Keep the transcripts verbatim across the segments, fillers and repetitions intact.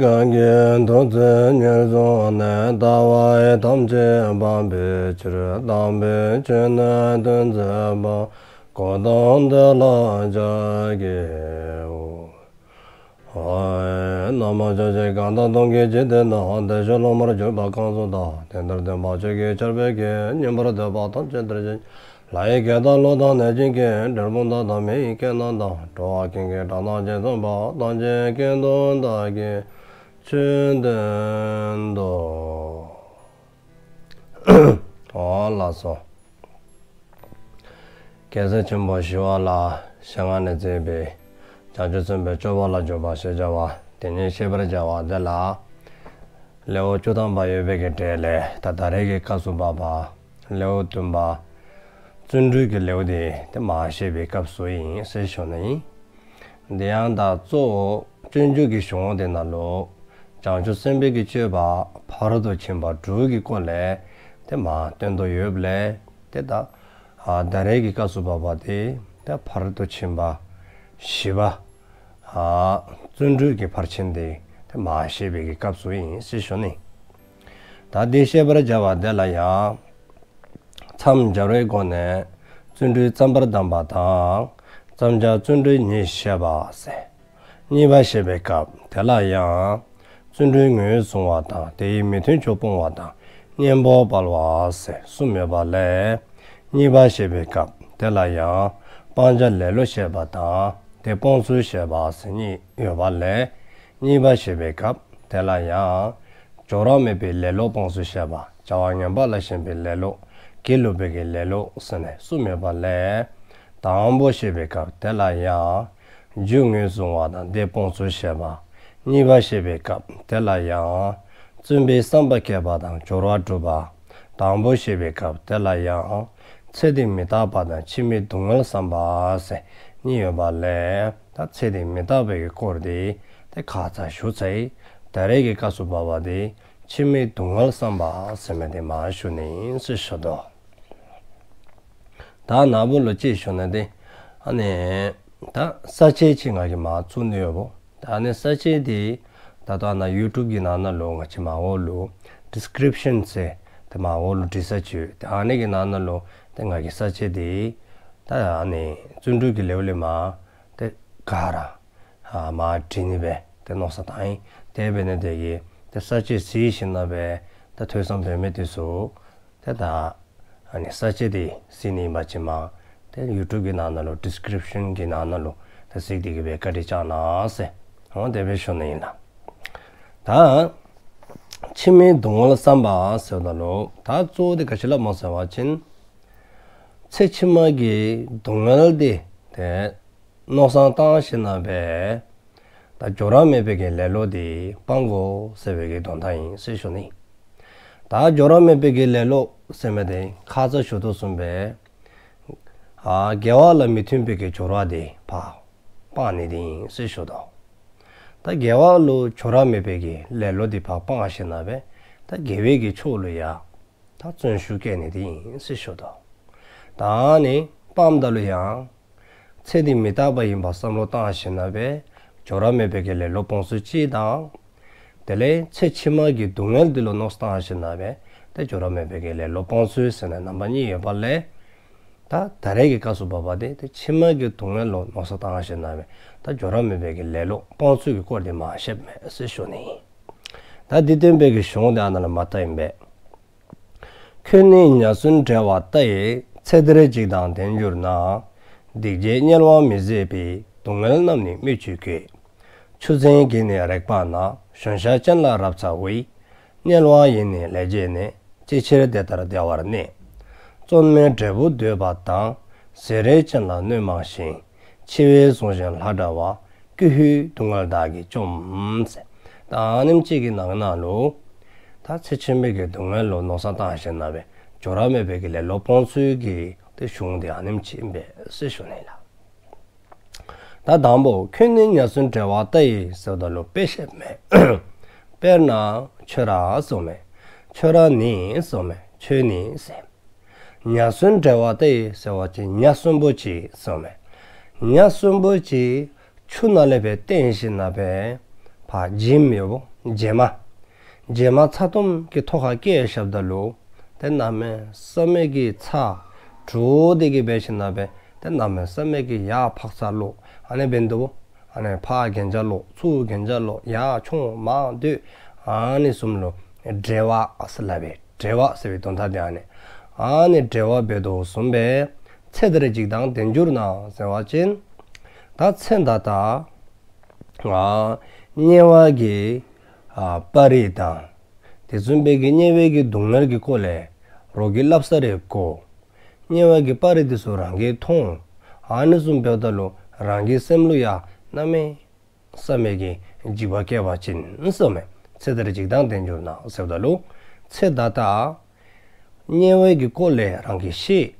གང་གིས་ཐུགས་བརྩེ་ཉེར་བཟུང་ནས། ལྟ་བ་ཐམས་ཅད་སྤང་བའི་ཕྱིར། དམ་པའི་ཆོས་ནི་སྟོན་མཛད་པ། གཽ་ཏམ་དེ་ལ་ཕྱག་འཚལ་ལོ། ཨོ། ན་མོ། ཕྱོགས་བཅུའི་གང་དག་སྟོང་གི་འཇིག་རྟེན་ན། བདེ་གཤེགས་སློབ་མར་གྱུར་པ་གང་སུ་དག། དེང་འདིར་སྟོན་པ་ཆོས་ཀྱི་ཆར་འབེབས་ཀྱིས། ཉན་པར་འདོད་པ་ཐམས་ཅད་འདིར་གཤེགས། ལྷ་ཡི་སྐད་དང་ཀླུ་དང་གནོད་སྦྱིན་སྐད། འབྲིང་པོ་དག་དང་མི་ཡི་སྐད་རྣམས་དང་། འགྲོ་བ་ཀུན་གྱི་སྒྲ་སྐད་ཇི་ཙམ་པ། ཐམས་ཅད་སྐད་དུ་བདག་གིས་ཆོས་བསྟན་ཏོ། ཨོ་ལགས་སོ། རྒྱལ་སྲས་ཆེན་པོ་ཞི་བ་ལྷའི་ཞལ་སྔ་ནས་མཛད་པའི་བྱང་ཆུབ་སེམས་དཔའི་སྤྱོད་པ་ལ་འཇུག་པ་ཞེས་བྱ་བ་དེ་ཉིད་བཤད་པར་བྱ་བ་དེ་ལ། ལེའུ་བཅུ་ཐམ་པ་ཡོད་པའི་གི་གྲས་ལས་ད་ད་རེས་ཀྱི་སྐབས་སུ་བབ་པ་ལེའུ་བདུན་པ། བརྩོན་འགྲུས་ཀྱི་ལེའུ་དེ་དེམ་བཤད་པའི་སྐབས་སུ་ཨིན་ཟེར་ཞུ་ནི་ཨིན། དེ་ཡང་ད་གཙོ་བོ་སྤྱོད་འཇུག་གི་གཞུང་དེ་ནང་ལུ་བྱང་ཆུབ་སེམས་དཔའི་གི་སྤྱོད་པ་ཕ་རོལ་ཏུ་ཕྱིན་པ་དྲུག་གི་སྐོར་ལས་དེམ་སྟོན་དོ་ཡོདཔ་ལས། དེ་ད་ཨ་ད་རེས་ཀྱི་སྐབས་སུ་བབ་པ་དེ་ད་ཕ་རོལ་ཏུ་ཕྱིན་པ་བཞི་པ། ཨ་བརྩོན་འགྲུས་ཀྱི་ཕར་ཕྱིན་དེ་དེམ་བཤད་པའི་གི་སྐབས་སུ་ཨིན་ཟེར་ཞུ་ནི། ད་དེ་བཤད་པར་བྱ་བ་དེ་ལ་ཡང་མཚམས་སྦྱར་བའི་སྒོ་ནས་བརྩོན་འགྲུས་བརྩམ་པར་གདམས་པ་དང་། བརྩམ་བྱ་བརྩོན་འགྲུས་ཉིད་བཤད་པ་ཟེར། གཉིས་པ་བཤད་པའི་སྐབས་དེ་ལ་ཡང་བརྩོན་འགྲུས་ངོས་བཟུང་བ་དང་། དེའི་མི་མཐུན་ཕྱོགས་སྤོང་བ་དང་། གཉེན་པོ་སྤེལ་བ་ཟེར་གསུམ་ཡོད་པ་ལས། གཉིས་པ་བཤད་པའི་སྐབས་དེ་ལ་ཡང་སྤང་བྱ་ལེ་ལོ་བཤད་པ་དང་། དེ་སྤོང་ཚུལ་བཤད་པ་ཟེར་གཉིས་ཡོད་པ་ལས། གཉིས་པ་བཤད་པའི་སྐབས་དེ་ལ་ཡང་སྦྱོར་བ་མེད་པའི་ལེ་ལོ་སྤོང་ཚུལ་བཤད་པ། བྱ་བ་ངན་པ་ལ་ཞེན་པའི་ལེ་ལོ། སྒྱིད་ལུག་པའི་གི་ལེ་ལོ་ཟེར་ནས་གསུམ་ཡོད་པ་ལས། དང་པོ་བཤད་པའི་སྐབས་དེ་ལ་ཡང་རྒྱུ་ངོས་བཟུང་བ་དང་དེ་སྤོང་ཚུལ་བཤད་པ། གཉིས་པ་བཤད་པའི་སྐབས་དེ་ལ་ཡང་བརྩོན་པའི་བསམ་པ་བསྐྱེད་པ་དང་སྦྱོར་བ་སྒྲུབ་པ། དང་པོ་བཤད་པའི་སྐབས་དེ་ལ་ཡང་ཚེ་འདི་མི་རྟག་པ་དང་ཕྱི་མའི་སྡུག་བསྔལ་བསམ་པ་ཟེར་གཉིས་ཡོད་པ་ལས། ད་ཚེ་འདི་མི་རྟག་པའི་གི་སྐོར་དེ་དེ་ཁ་ཙ་ཞུ་ཚར་ཡི། ད་རེས་ཀྱི་སྐབས་སུ་བབ་པ་དེ་ཕྱི་མའི་སྡུག་བསྔལ་བསམ་པ་ཟེར་མི་དེམ་ཞུ་ནི་ཨིན་ཟེར་ཞུ་དོ། ད་ན་བུ་ལུ་ཅིག་ཞུ་ན་དེ་ཨ་ནི་ད་ས་བཅད་ཅིག་ང་གིས་མར་བཙུགས་ནི་ཡོདཔ། ད་ཨ་ནི་ས་བཅད་དེ་ད་ལྟོ་ཨ་ནཱ་ཡུ་ཊུབ་ཀྱི་ནང་ན་ལུ་ང་བཅས་མར་འོག་ལུ་ཌིསི་ཀིརིཔ་ཤཱན་ཟེར་དེ་མར་འོག་ལུ་བྲི་ས་ཅིག་ཡོད། ད་ཨ་ནི་གི་ནང་ན་ལུ་དེ་ང་གིས་ས་བཅད་དེ་ད་ཨ་ནི་བརྩོན་འགྲུས་ཀྱི་ལེའུ་ལས་མར་དེ་ག་ར་ཨ་མར་བྲི་ནི་སྦེ་དེ་མནོ་བསམ་བཏང་ཡི། དེ་འབད་ནི་དེ་གིས་དེ་ས་བཅད་གཟིགས་ཞིནམ་ལས་དེ་ཐོས་བསམ་འབད་མི་དེ་ཚུ་དེ་ད་ཨ་ནི་ས་བཅད་དེ་གཟིགས་ནི་ཨིན་པ་ཅིན་མར་དེ་ཡུ་ཊུབ་ཀྱི་ནང་ན་ལུ་ཌིསི་ཀིརིཔ་ཤཱན་གྱི་ནང་ན་ལུ་དེ་གཟིགས་ཏེ་གི་སྦེ་བཀའ་དྲིན་བསྐྱང་གནང་ཟེར་འོང་དེ་སྦེ་ཞུ་ནི་ཨིན་ལགས། ད་ཕྱི་མའི་སྡུག་བསྔལ་བསམ་པ་ཟེརཝ་ད་ལུ་ད་གཙོ་བོ་དེ་ག་ཅི་སླབ་སྨོ་ཟེར་བ་ཅིན་ཚེ་ཕྱི་མ་གི་སྡུག་བསྔལ་དེ་དེ་མནོ་བསམ་བཏང་ཞིནམ་ལས་ད་སྦྱོར་བ་མེད་པའི་གི་ལེ་ལོ་དེ་སྤང་དགོ་ཟེར་བའི་གི་དོན་དག་ཨིན་ཟེར་ཞུ་ནི། ད་སྦྱོར་བ་མེད་པའི་གི་ལེ་ལོ་ཟེར་མི་དེ་ཁ་ཙ་ཞུ་དོ་བཟུམ་སྦེ་ཨ་དགེ་བ་ལ་མི་མཐུན་པའི་གི་སྦྱོར་བ་དེ་ཕར་སྤང་ནི་དེ་ཨིན་ཟེར་ཞུ་དོ། ད་དགེ་བ་ལུ་སྦྱོར་བ་མེད་པའི་གི་ལེ་ལོ་དེ་ཕར་སྤང་ཞིནམ་ལས་ད་དགེ་བའི་གི་ཕྱོགས་ལུ་ཡང་ད་བརྩོན་ཤུགས་བསྐྱེད་ནི་དེ་ཨིན་ཟེར་ཞུ་དོ། ད་ཨ་ནི་སྤངམ་ད་ལུ་ཡང་ཚེ་འདི་མི་རྟག་པ་ཨིན་པ་བསམ་བློ་བཏང་ཞིནམ་ལས་སྦྱོར་བ་མེད་པའི་གི་ལེ་ལོ་སྤོང་ཚུལ་གཅིག་དང་། དེ་ལས་ཚེ་ཕྱི་མ་གི་སྡུག་བསྔལ་འདི་ལུ་མནོ་བསམ་བཏང་ཞིནམ་ལས་ཏེ་སྦྱོར་བ་མེད་པའི་གི་ལེ་ལོ་སྤོང་ཚུལ་ཟེར་ནི་རྣམ་པ་གཉིས་ཡོད་པ་ལས། ད་ད་རེས་ཀྱི་སྐབས་སུ་བབ་པ་དེ་ཏེ་ཕྱི་མ་གི་སྡུག་བསྔལ་ལུ་མནོ་བསམ་བཏང་ཞིནམ་ལས་ད་སྦྱོར་བ་མེད་པའི་གི་ལེ་ལོ་སྤོང་ཚུལ་གྱི་སྐོར་དེམ་བཤདཔ་མས་ཟེར་ཞུ་ནི། ད་འདི་སྟོན་པའི་གི་གཞུང་དེ་ཨ་ནཱ་ལུ་མར་བལྟཝ་ཨིན་པས། ཁྱོད་ནི་ཉ་གསོན་བྲེལ་བ་ལྟ་ཡི། ཚེ་འདིར་འཇིགས་དང་ལྡན་གྱུར་ན། སྡིག་བྱས་དམྱལ་བ་མི་བཟད་པའི། སྡུག་བསྔལ་རྣམས་ནི་སྨོས་ཅི་དགོས། ཆུ་ཚན་གྱིས་ནི་རེག་པ་ན། གཞོན་ཤ་ཅན་ལ་རབ་ཚ་བའི། དམྱལ་བ་ཡི་ནི་ལས་བྱས་ནས། ཅི་ཕྱིར་དེ་ལྟར་བདེ་བར་གནས། བཙོན་མོའི་འབྲས་བུ་འདོད་པ་དང་། བཟེ་རེ་ཅན་ལ་གནོད་མང་ཞིང་། འཆི་བས་བཟུང་ཞིང་ལྷ་འདྲ་བ། ཀྱེ་ཧུད་སྡུག་བསྔལ་བདག་གིས་བཅོམ། ཟེར། ད་ཨ་ནེམ་ཅིག་གི་ནང་ན་ལུ་ད་ཚེ་ཕྱི་མའི་གི་སྡུག་བསྔལ་ལུ་མནོ་བསམ་བཏང་ཞིནམ་ལས་སྦྱོར་བ་མེད་པའི་གི་ལེ་ལོ་སྤོང་ཚུལ་གྱི་ཏེ་གཞུང་དེ་ཨ་ནེམ་ཅིག་ཨིན་པས་ཟེར་ཞུ་ནི་ལགས། ད་དང་པོ་ཁྱོད་ནི་ཉ་གསོན་བྲེལ་བ་ལྟ་ཡི་ཟེརཝ་ད་ལུ་དཔེ་བཤདཔ་མས། དཔེར་ན་ཁྱོད་ར་ཟེརཝ་མས། ཁྱོད་ར་ནི་ཟེརཝ་མས། ཁྱོད་ནི་ཟེར། ཉ་གསོན་བྲེལ་བ་ལྟ་ཡི་ཟེར་བ་ཅིན་ཉ་གསོན་པོ་ཅིག་ཟེརཝ་མས། ཉ་གསོན་པོ་ཅིག་ཆུ་ནང་ལས་སྦེ་བཏོན་ཞིནམ་ལས་སྦེ་ཕར་བྱིནམ་ཡོདཔ། བྱེ་མ་བྱེ་མ་ཚ་ཏོམ་གྱི་ཐོག་ཁར་བཀལ་བཞགཔ་ད་ལུ་ཏེ་གནམ་མེད་ས་མེད་ཀྱི་ཚ་དྲོ་དེ་གིས་འབད་ཞིནམ་ལས་ཏེ་གནམ་མེད་ས་མེད་ཀྱི་ཡར་ཕག་ཚ་ལོག། ཨ་ནི་འབདཝ་ད་ཨ་ནི་ཕར་གན་རྐྱལ་ལོག། ཚུར་གན་རྐྱལ་ལོག། ཡར་མཆོང་མར་སྡོད། ཨ་ནི་བཟུམ་ལུ་བྲེལ་བ་ཟེར་སླབ་པས། བྲེལ་བ་ཟེར་བའི་དོན་དག་དེ་ཨ་ནི། ཨ་ནི་བྲེལ་བ་འབད་དོ་བཟུམ་སྦེ་ཚེ་འདིར་འཇིགས་དང་ལྡན་གྱུར་ན་ཟེར་བ་ཅིན་ད་ཚེ་ད་ལྟ་ཨ་དམྱལ་བ་གི་ཨ་པར་རིས་དང་དེ་བཟུམ་སྦེ་གི་དམྱལ་བའི་གི་སྡུག་བསྔལ་གྱི་སྐོར་ལས་རོགས་ཀྱིས་སླབ་ས་རེ་གོ། དམྱལ་བ་གི་པར་རིས་དེ་ཚུ་རང་གིས་མཐོང་། ཨ་ནི་བཟུམ་འབདཝ་ད་ལུ་རང་གི་སེམས་ལུ་ཡང་གནམ་མེད་ས་མེད་ཀྱི་འཇིགས་པ་སྐྱེ་བ་ཅིན་ཟེརཝ་མས། ཚེ་འདིར་འཇིགས་དང་ལྡན་གྱུར་ན་ཟེརཝ་ད་ལུ་ཚེ་ད་ལྟ་དམྱལ་བའི་གི་སྐོར་ལས་རང་གིས་ཤེས།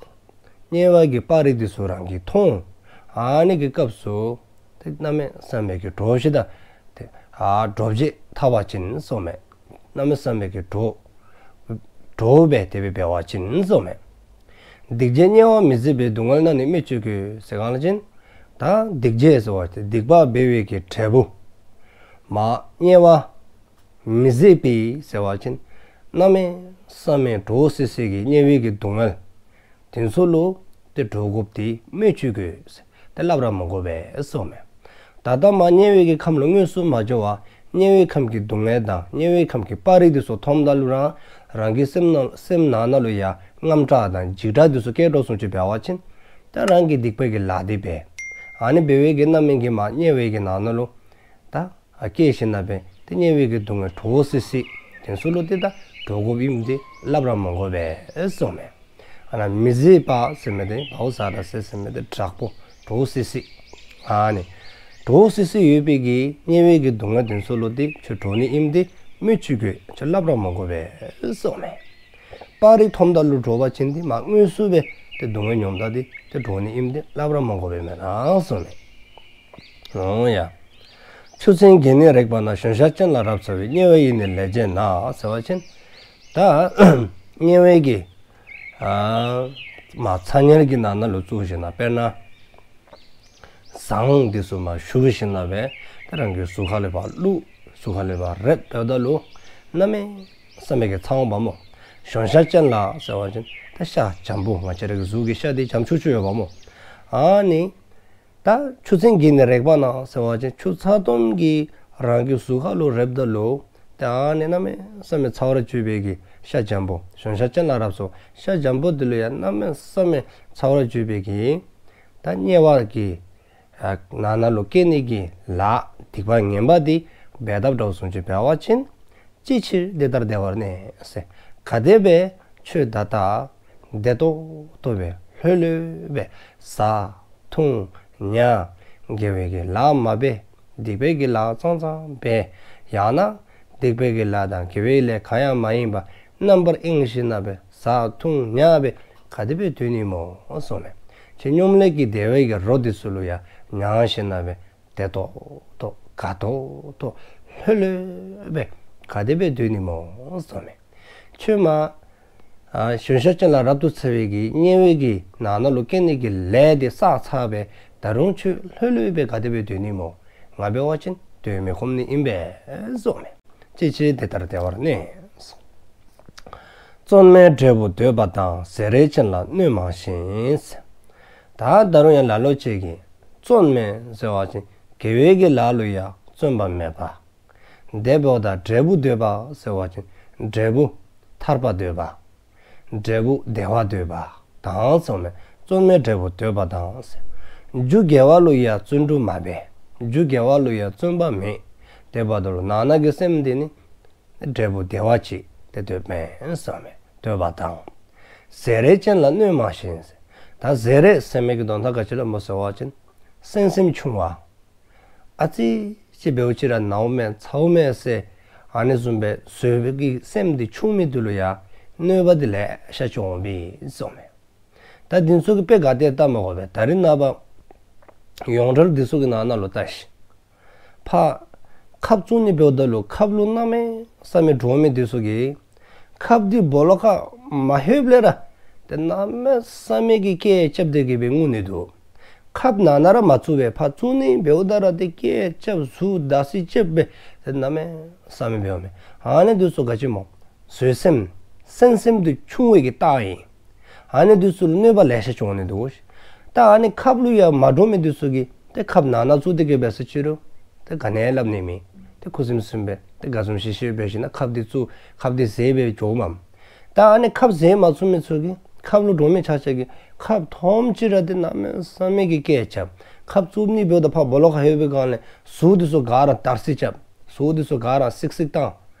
དམྱལ་བ་གི་པར་རིས་དེ་ཚུ་རང་གིས་མཐོང་། ཨ་ནི་གི་སྐབས་སུ་ཏེ་གནམ་མེད་ས་མེད་ཀྱི་འདྲོགས་ཤི་ད་ཏེ་ཨ་འདྲོག་བྱེལ་ཐལ་བ་ཅིན་ཟེརཝ་མས། གནམ་མེད་ས་མེད་ཀྱི་འདྲོགས་འདྲོགས་སྦེ་དེ་སྦེ་འབད་བ་ཅིན་ཟེརཝ་མས། སྡིག་བྱས་དམྱལ་བ་མི་བཟད་པའི། སྡུག་བསྔལ་ན་ནི་སྨོས་ཅི་དགོས། ཟེར་གང་ལ་ཅིན་ད་སྡིག་བྱས་ཟེར་བ་ཅིན་སྡིག་པ་འབད་བའི་གི་འབྲས་བུ་མ་དམྱལ་བ་མི་བཟད་པའི་ཟེར་བ་ཅིན་གནམ་མེད་ས་མེད་འདྲོག་སི་སི་གི་དམྱལ་བའི་གི་སྡུག་བསྔལ་དེ་ཚུ་ལུ་ཏེ་འདྲོག་དགོཔ་དེ་སྨོས་ཅི་དགོས། ཏེ་སླབ་ར་མི་དགོ་པས་ཟེརཝ་མས། ད་ལྟ་མ་དམྱལ་བའི་གི་ཁམས་ལུ་དངོས་སུ་མ་འགྱོ་བར་དམྱལ་བའི་ཁམས་ཀྱི་སྡུག་བསྔལ་དང་དམྱལ་བའི་ཁམས་ཀྱི་པར་རིས་དེ་ཚུ་མཐོངམ་ད་ལུ་རང་རང་གི་སེམས་ནང་སེམས་ནང་ན་ལུ་ཡང་དངངས་སྐྲག་དང་འཇིགས་སྐྲག་དེ་ཚུ་སྐྱེ་འགྲོ་སོང་ཅི་འབད་བ་ཅིན་ད་རང་གིས་སྡིག་པའི་གི་ལཱ་དེ་འབད། ཨ་ནི་འབད་བའི་གི་རྣམ་སྨིན་གྱིས་མ་དམྱལ་བའི་གི་ནང་ན་ལུ་ད་ཨ་སྐྱེ་ཞིནམ་ལས་ཏེ་དམྱལ་བའི་གི་སྡུག་བསྔལ་འདྲོག་སི་སི་དེ་ཚུ་ལུ་ཏེ་ད་འདྲོག་དགོཔ་ཨིནམ་དེ་སླབ་ར་མི་དགོ་པས་ཟེརཝ་མས། ཨ་ནཱ་མི་བཟད་པ་ཟེར་མི་དེ་བའོ་ས་ར་ཟེར་ཟེར་མི་དེ་དྲག་པོ་འདྲོག་སི་སི། ཨ་ནི་འདྲོག་སི་སི་ཡོད་པའི་གི་དམྱལ་བའི་གི་སྡུག་བསྔལ་དེ་ཚུ་ལུ་ཏེ་ཁྱོད་འདྲོག་ནི་ཨིནམ་དེ་སྨོས་ཅི་དགོས། ཁྱོད་སླབ་ར་མི་དགོ་པས་ཟེརཝ་མས། པར་རིས་མཐོངམ་ད་ལུ་འདྲོག་པ་ཅིན་ཏེ་མ་དངོས་སུ་སྦེ་ཏེ་སྡུག་བསྔལ་མྱོངམ་ད་དེ་ཏེ་འདྲོག་ནི་ཨིནམ་དེ་སླབ་ར་མི་དགོ་པས་མེན་ན་ཟེརཝ་མས། འོང་ཡ། ཆུ་ཚན་གྱིས་ནི་རེག་པ་ན། གཞོན་ཤ་ཅན་ལ་རབ་ཚ་བའི། དམྱལ་བ་ཡི་ནི་ལས་བྱེད་ན། ཟེར་བ་ཅིན་ད་དམྱལ་བའི་གི་ཨ་མ་ཚ་དམྱལ་གྱི་ནང་ན་ལུ་བཙུགས་ཞིནམ་ལས་དཔེར་ན་ཟངས་དེ་ཚུ་མ་བཞུ་ཞིནམ་ལས་ད་རང་གི་གཟུགས་ཁ་ལས་ཕར་བླུགས། གཟུགས་ཁ་ལས་ཕར་རེགཔ་ད་ལུ་གནམ་མེད་ས་མེད་ཀྱི་ཚ་འོང་པ་སྨོ། གཞོན་ཤ་ཅན་ལ་ཟེར་བ་ཅིན་ད་ཤ་འཇམ་པོ་ང་བཅས་རའི་གི་གཟུགས་ཀྱི་ཤ་དེ་འཇམ་ཆུ་ཆུ་ཡོདཔ་སྨོ། ཨ་ནི་ད་ཆུ་ཚན་གྱིས་ནི་རེག་པ་ན་ཟེར་བ་ཅིན་ཆུ་ཚ་ཏོམ་གྱིས་རང་གི་གཟུགས་ཁ་ལུ་རེགཔ་ད་ལུ་ད་ཨ་ནི་གནམ་མེད་ས་མེད་ཚ་བར་གྱུར་པའི་གི་ཤ་འཇམ་པོ། གཞོན་ཤ་ཅན་ལ་རབ་ཚ་བའི། ཤ་འཇམ་པོ་དེ་ལུ་ཡང་གནམ་མེད་ས་མེད་ཚ་བར་གྱུར་པའི་གི་ད་དམྱལ་བ་གི་ནང་ན་ལུ་སྐྱེ་ནི་གི་ལཱ་སྡིག་པ་ངན་པ་དེ་འབད་དཔ་འདྲཝ་སོང་ཅི་འབད་བ་ཅིན། ཅི་ཕྱིར་འདི་ལྟར་བདེ་བར་གནས་ཟེར། ག་དེ་སྦེ་ཁྱོད་ད་ལྟ་བདེ་ཏོག་ཏོ་སྦེ་ལྷོད་ལྷོད་སྦེ་བཟའ་འཐུང་ཉལ་དགེ་བའི་གི་ལཱ་མ་འབད། སྡིག་པའི་གི་ལཱ་ཙང་ཙང་འབད། ཡང་ན་སྡིག་པའི་གི་ལཱ་དང་དགེ་བའི་ལས་གང་ཡང་མ་ཡིན་པ་རྣམ་པར་གཡེང་ཞིནམ་ལས་བཟའ་འཐུང་ཉལ་སྦེ་ག་དེ་སྦེ་སྡོད་ནི་སྨོ་ཟེརཝ་མས། ཁྱོད་སྙོམས་ལས་ཀྱི་བདེ་བའི་གི་རོ་དེ་ཚུ་ལུ་ཡང་མྱང་ཞིནམ་ལས་བདེ་ཏོག་ཏོ་དགའ་ཏོག་ཏོ་ལྷོད་ལྷོད་སྦེ་ག་དེ་སྦེ་སྡོད་ནི་སྨོ་ཟེརཝ་མས། ཁྱོད་མ་ཨ་གཞོན་ཤ་ཅན་ལ་རབ་ཏུ་ཚ་བའི་གི་དམྱལ་བའི་གི་ནང་ན་ལུ་སྐྱེ་ནི་གི་ལས་དེ་བསགས་ཚར་བས་ད་རུང་ཁྱོད་ལྷོད་ལྷོད་སྦེ་ག་དེ་སྦེ་སྡོད་ནི་སྨོ། ང་འབད་བ་ཅིན་སྡོད་མི་ཁོམ་ནི་ཨིན་པས་ཟེརཝ་མས། ཅི་ཕྱིར་འདི་ལྟར་བདེ་བར་གནས། བཙོན་མའི་འབྲས་བུ་འདོད་པ་དང་། བཟེ་རེ་ཅན་ལ་གནོད་མང་ཞིང་། ད་ད་རུང་ཡང་ལ་ལུ་ཅིག་གིས་བཙོན་མའི་ཟེར་བ་ཅིན་དགེ་བའི་གི་ལཱ་ལུ་ཡང་བརྩོན་པ་མེད་པ། དེ་འབདཝ་ད་འབྲས་བུ་འདོད་པ་ཟེར་བ་ཅིན་འབྲས་བུ་ཐར་པ་འདོད་པ། འབྲས་བུ་བདེ་བ་འདོད་པ་དང་ཟེརཝ་མས། བཙོན་མའི་འབྲས་བུ་འདོད་པ་དང་ཟེར། རྒྱུ་དགེ་བ་ལུ་ཡང་བརྩོན་འགྲུས་མ་འབད། རྒྱུ་དགེ་བ་ལུ་ཡང་བརྩོན་པ་མེད། དེ་འབདཝ་ད་ལུ་ནང་ན་གི་སེམས་དེ་ནི་འབྲས་བུ་བདེ་བ་ཅིག་དེ་འདོདཔ་མས་ཟེརཝ་མས། འདོད་པ་དང་། བཟེ་རེ་ཅན་ལ་གནོད་མང་ཞིང་ཟེར། ད་བཟེ་རེ་ཟེར་མི་གི་དོན་དག་ག་ཅི་ལུ་སྨོ་ཟེར་བ་ཅིན་སེམས་སེམས་ཆུང་བ། ཨ་ཙི་ཅིག་འབདཝ་ཅིག་ར་ནཝ་མས་ཚཝ་མས་ཟེར་ཨ་ནི་བཟུམ་སྦེ་བཟོད་པའི་གི་སེམས་དེ་ཆུང་མི་དེ་ལུ་ཡང་གནོད་པ་དེ་ལེ་ཤ་ཅིག་འོང་པས་ཟེརཝ་མས། ད་འདི་ཚུ་གི་དཔེ་ག་དེ་བལྟ་མི་དགོ་པས། ད་རིས་ནངས་པ་ཡོངས་གྲགས་འདི་ཚུ་གི་ནང་ན་ལུ་བལྟ་ཤིག། ཕར་ཁབ་བཙུགས་ནི་འབདཝ་ད་ལུ་ཁབ་ལུ་གནམ་མེད་ས་མེད་འདྲོག་མི་འདི་ཚུ་གིས་ཁབ་འདི་སྦོ་ལོགས་ཁར་མ་ལྷོདཔ་ལས་ར་ཏེ་གནམ་མེད་ས་མེད་ཀྱི་སྐད་རྐྱབ་སྟེ་གི་སྦེ་རྔུ་ནི་འདུག། ཁབ་ནང་ན་ར་མ་བཙུགས་པར་ཕར་བཙུགས་ནི་འབདཝ་ད་ར་ཏེ་སྐད་རྐྱབ་ཟུག་ད་སི་རྐྱབ་སྦེ་ཏེ་གནམ་མེད་ས་མེད་འབདཝ་མས། ཨ་ནི་འདི་ཚུ་ག་ཅི་སྨོ། བཟོད་སེམས་སེམས་སེམས་འདི་ཆུང་བའི་གི་རྟགས་ཨིན། ཨ་ནི་འདི་ཚུ་ལུ་གནོད་པ་ལེ་ཤ་བྱུང་ནི་འདུག་གོ་ཤིག། ད་ཨ་ནི་ཁབ་ལུ་ཡང་མ་འགྲོ་མི་འདི་ཚུ་གིས་ཏེ་ཁབ་ནང་ན་བཙུགས་ཏེ་གི་འབད་ས་ཅི་རུང་ཏེ་ག་ནི་ཡང་སླབ་ནི་མེད། ཏེ་ཁུ་སིམ་སིམ་སྦེ་ཏེ་དགའ་འཛུམ་ཤིག་ཤིག་འབད་ཞིནམ་ལས་ཁབ་འདི་བཙུགས་ཁབ་འདི་བཟོད་སྦེ་འགྱོཝ་མས། ད་ཨ་ནི་ཁབ་བཟོད་མ་ཚུགས་མི་ཚུ་གིས་ཁབ་ལུ་འགྲོ་མི་ཆ་ཁྱབ་ཀྱིས་ཁབ་མཐོངམ་ཅིག་ར་ཏེ་གནམ་མེད་ས་མེད་ཀྱི་སྐད་རྐྱབ། ཁབ་བཙུགས་ནི་འབདཝ་ད་ཕར་སྦོ་ལོགས་ཁར་ལྷོད་པའི་སྒང་ལས་ཟུག་འདི་ཚུ་ག་ར་ད་སི་རྐྱབ། ཟུག་འདི་ཚུ་ག་ར་སིག་སིག་བཏང་།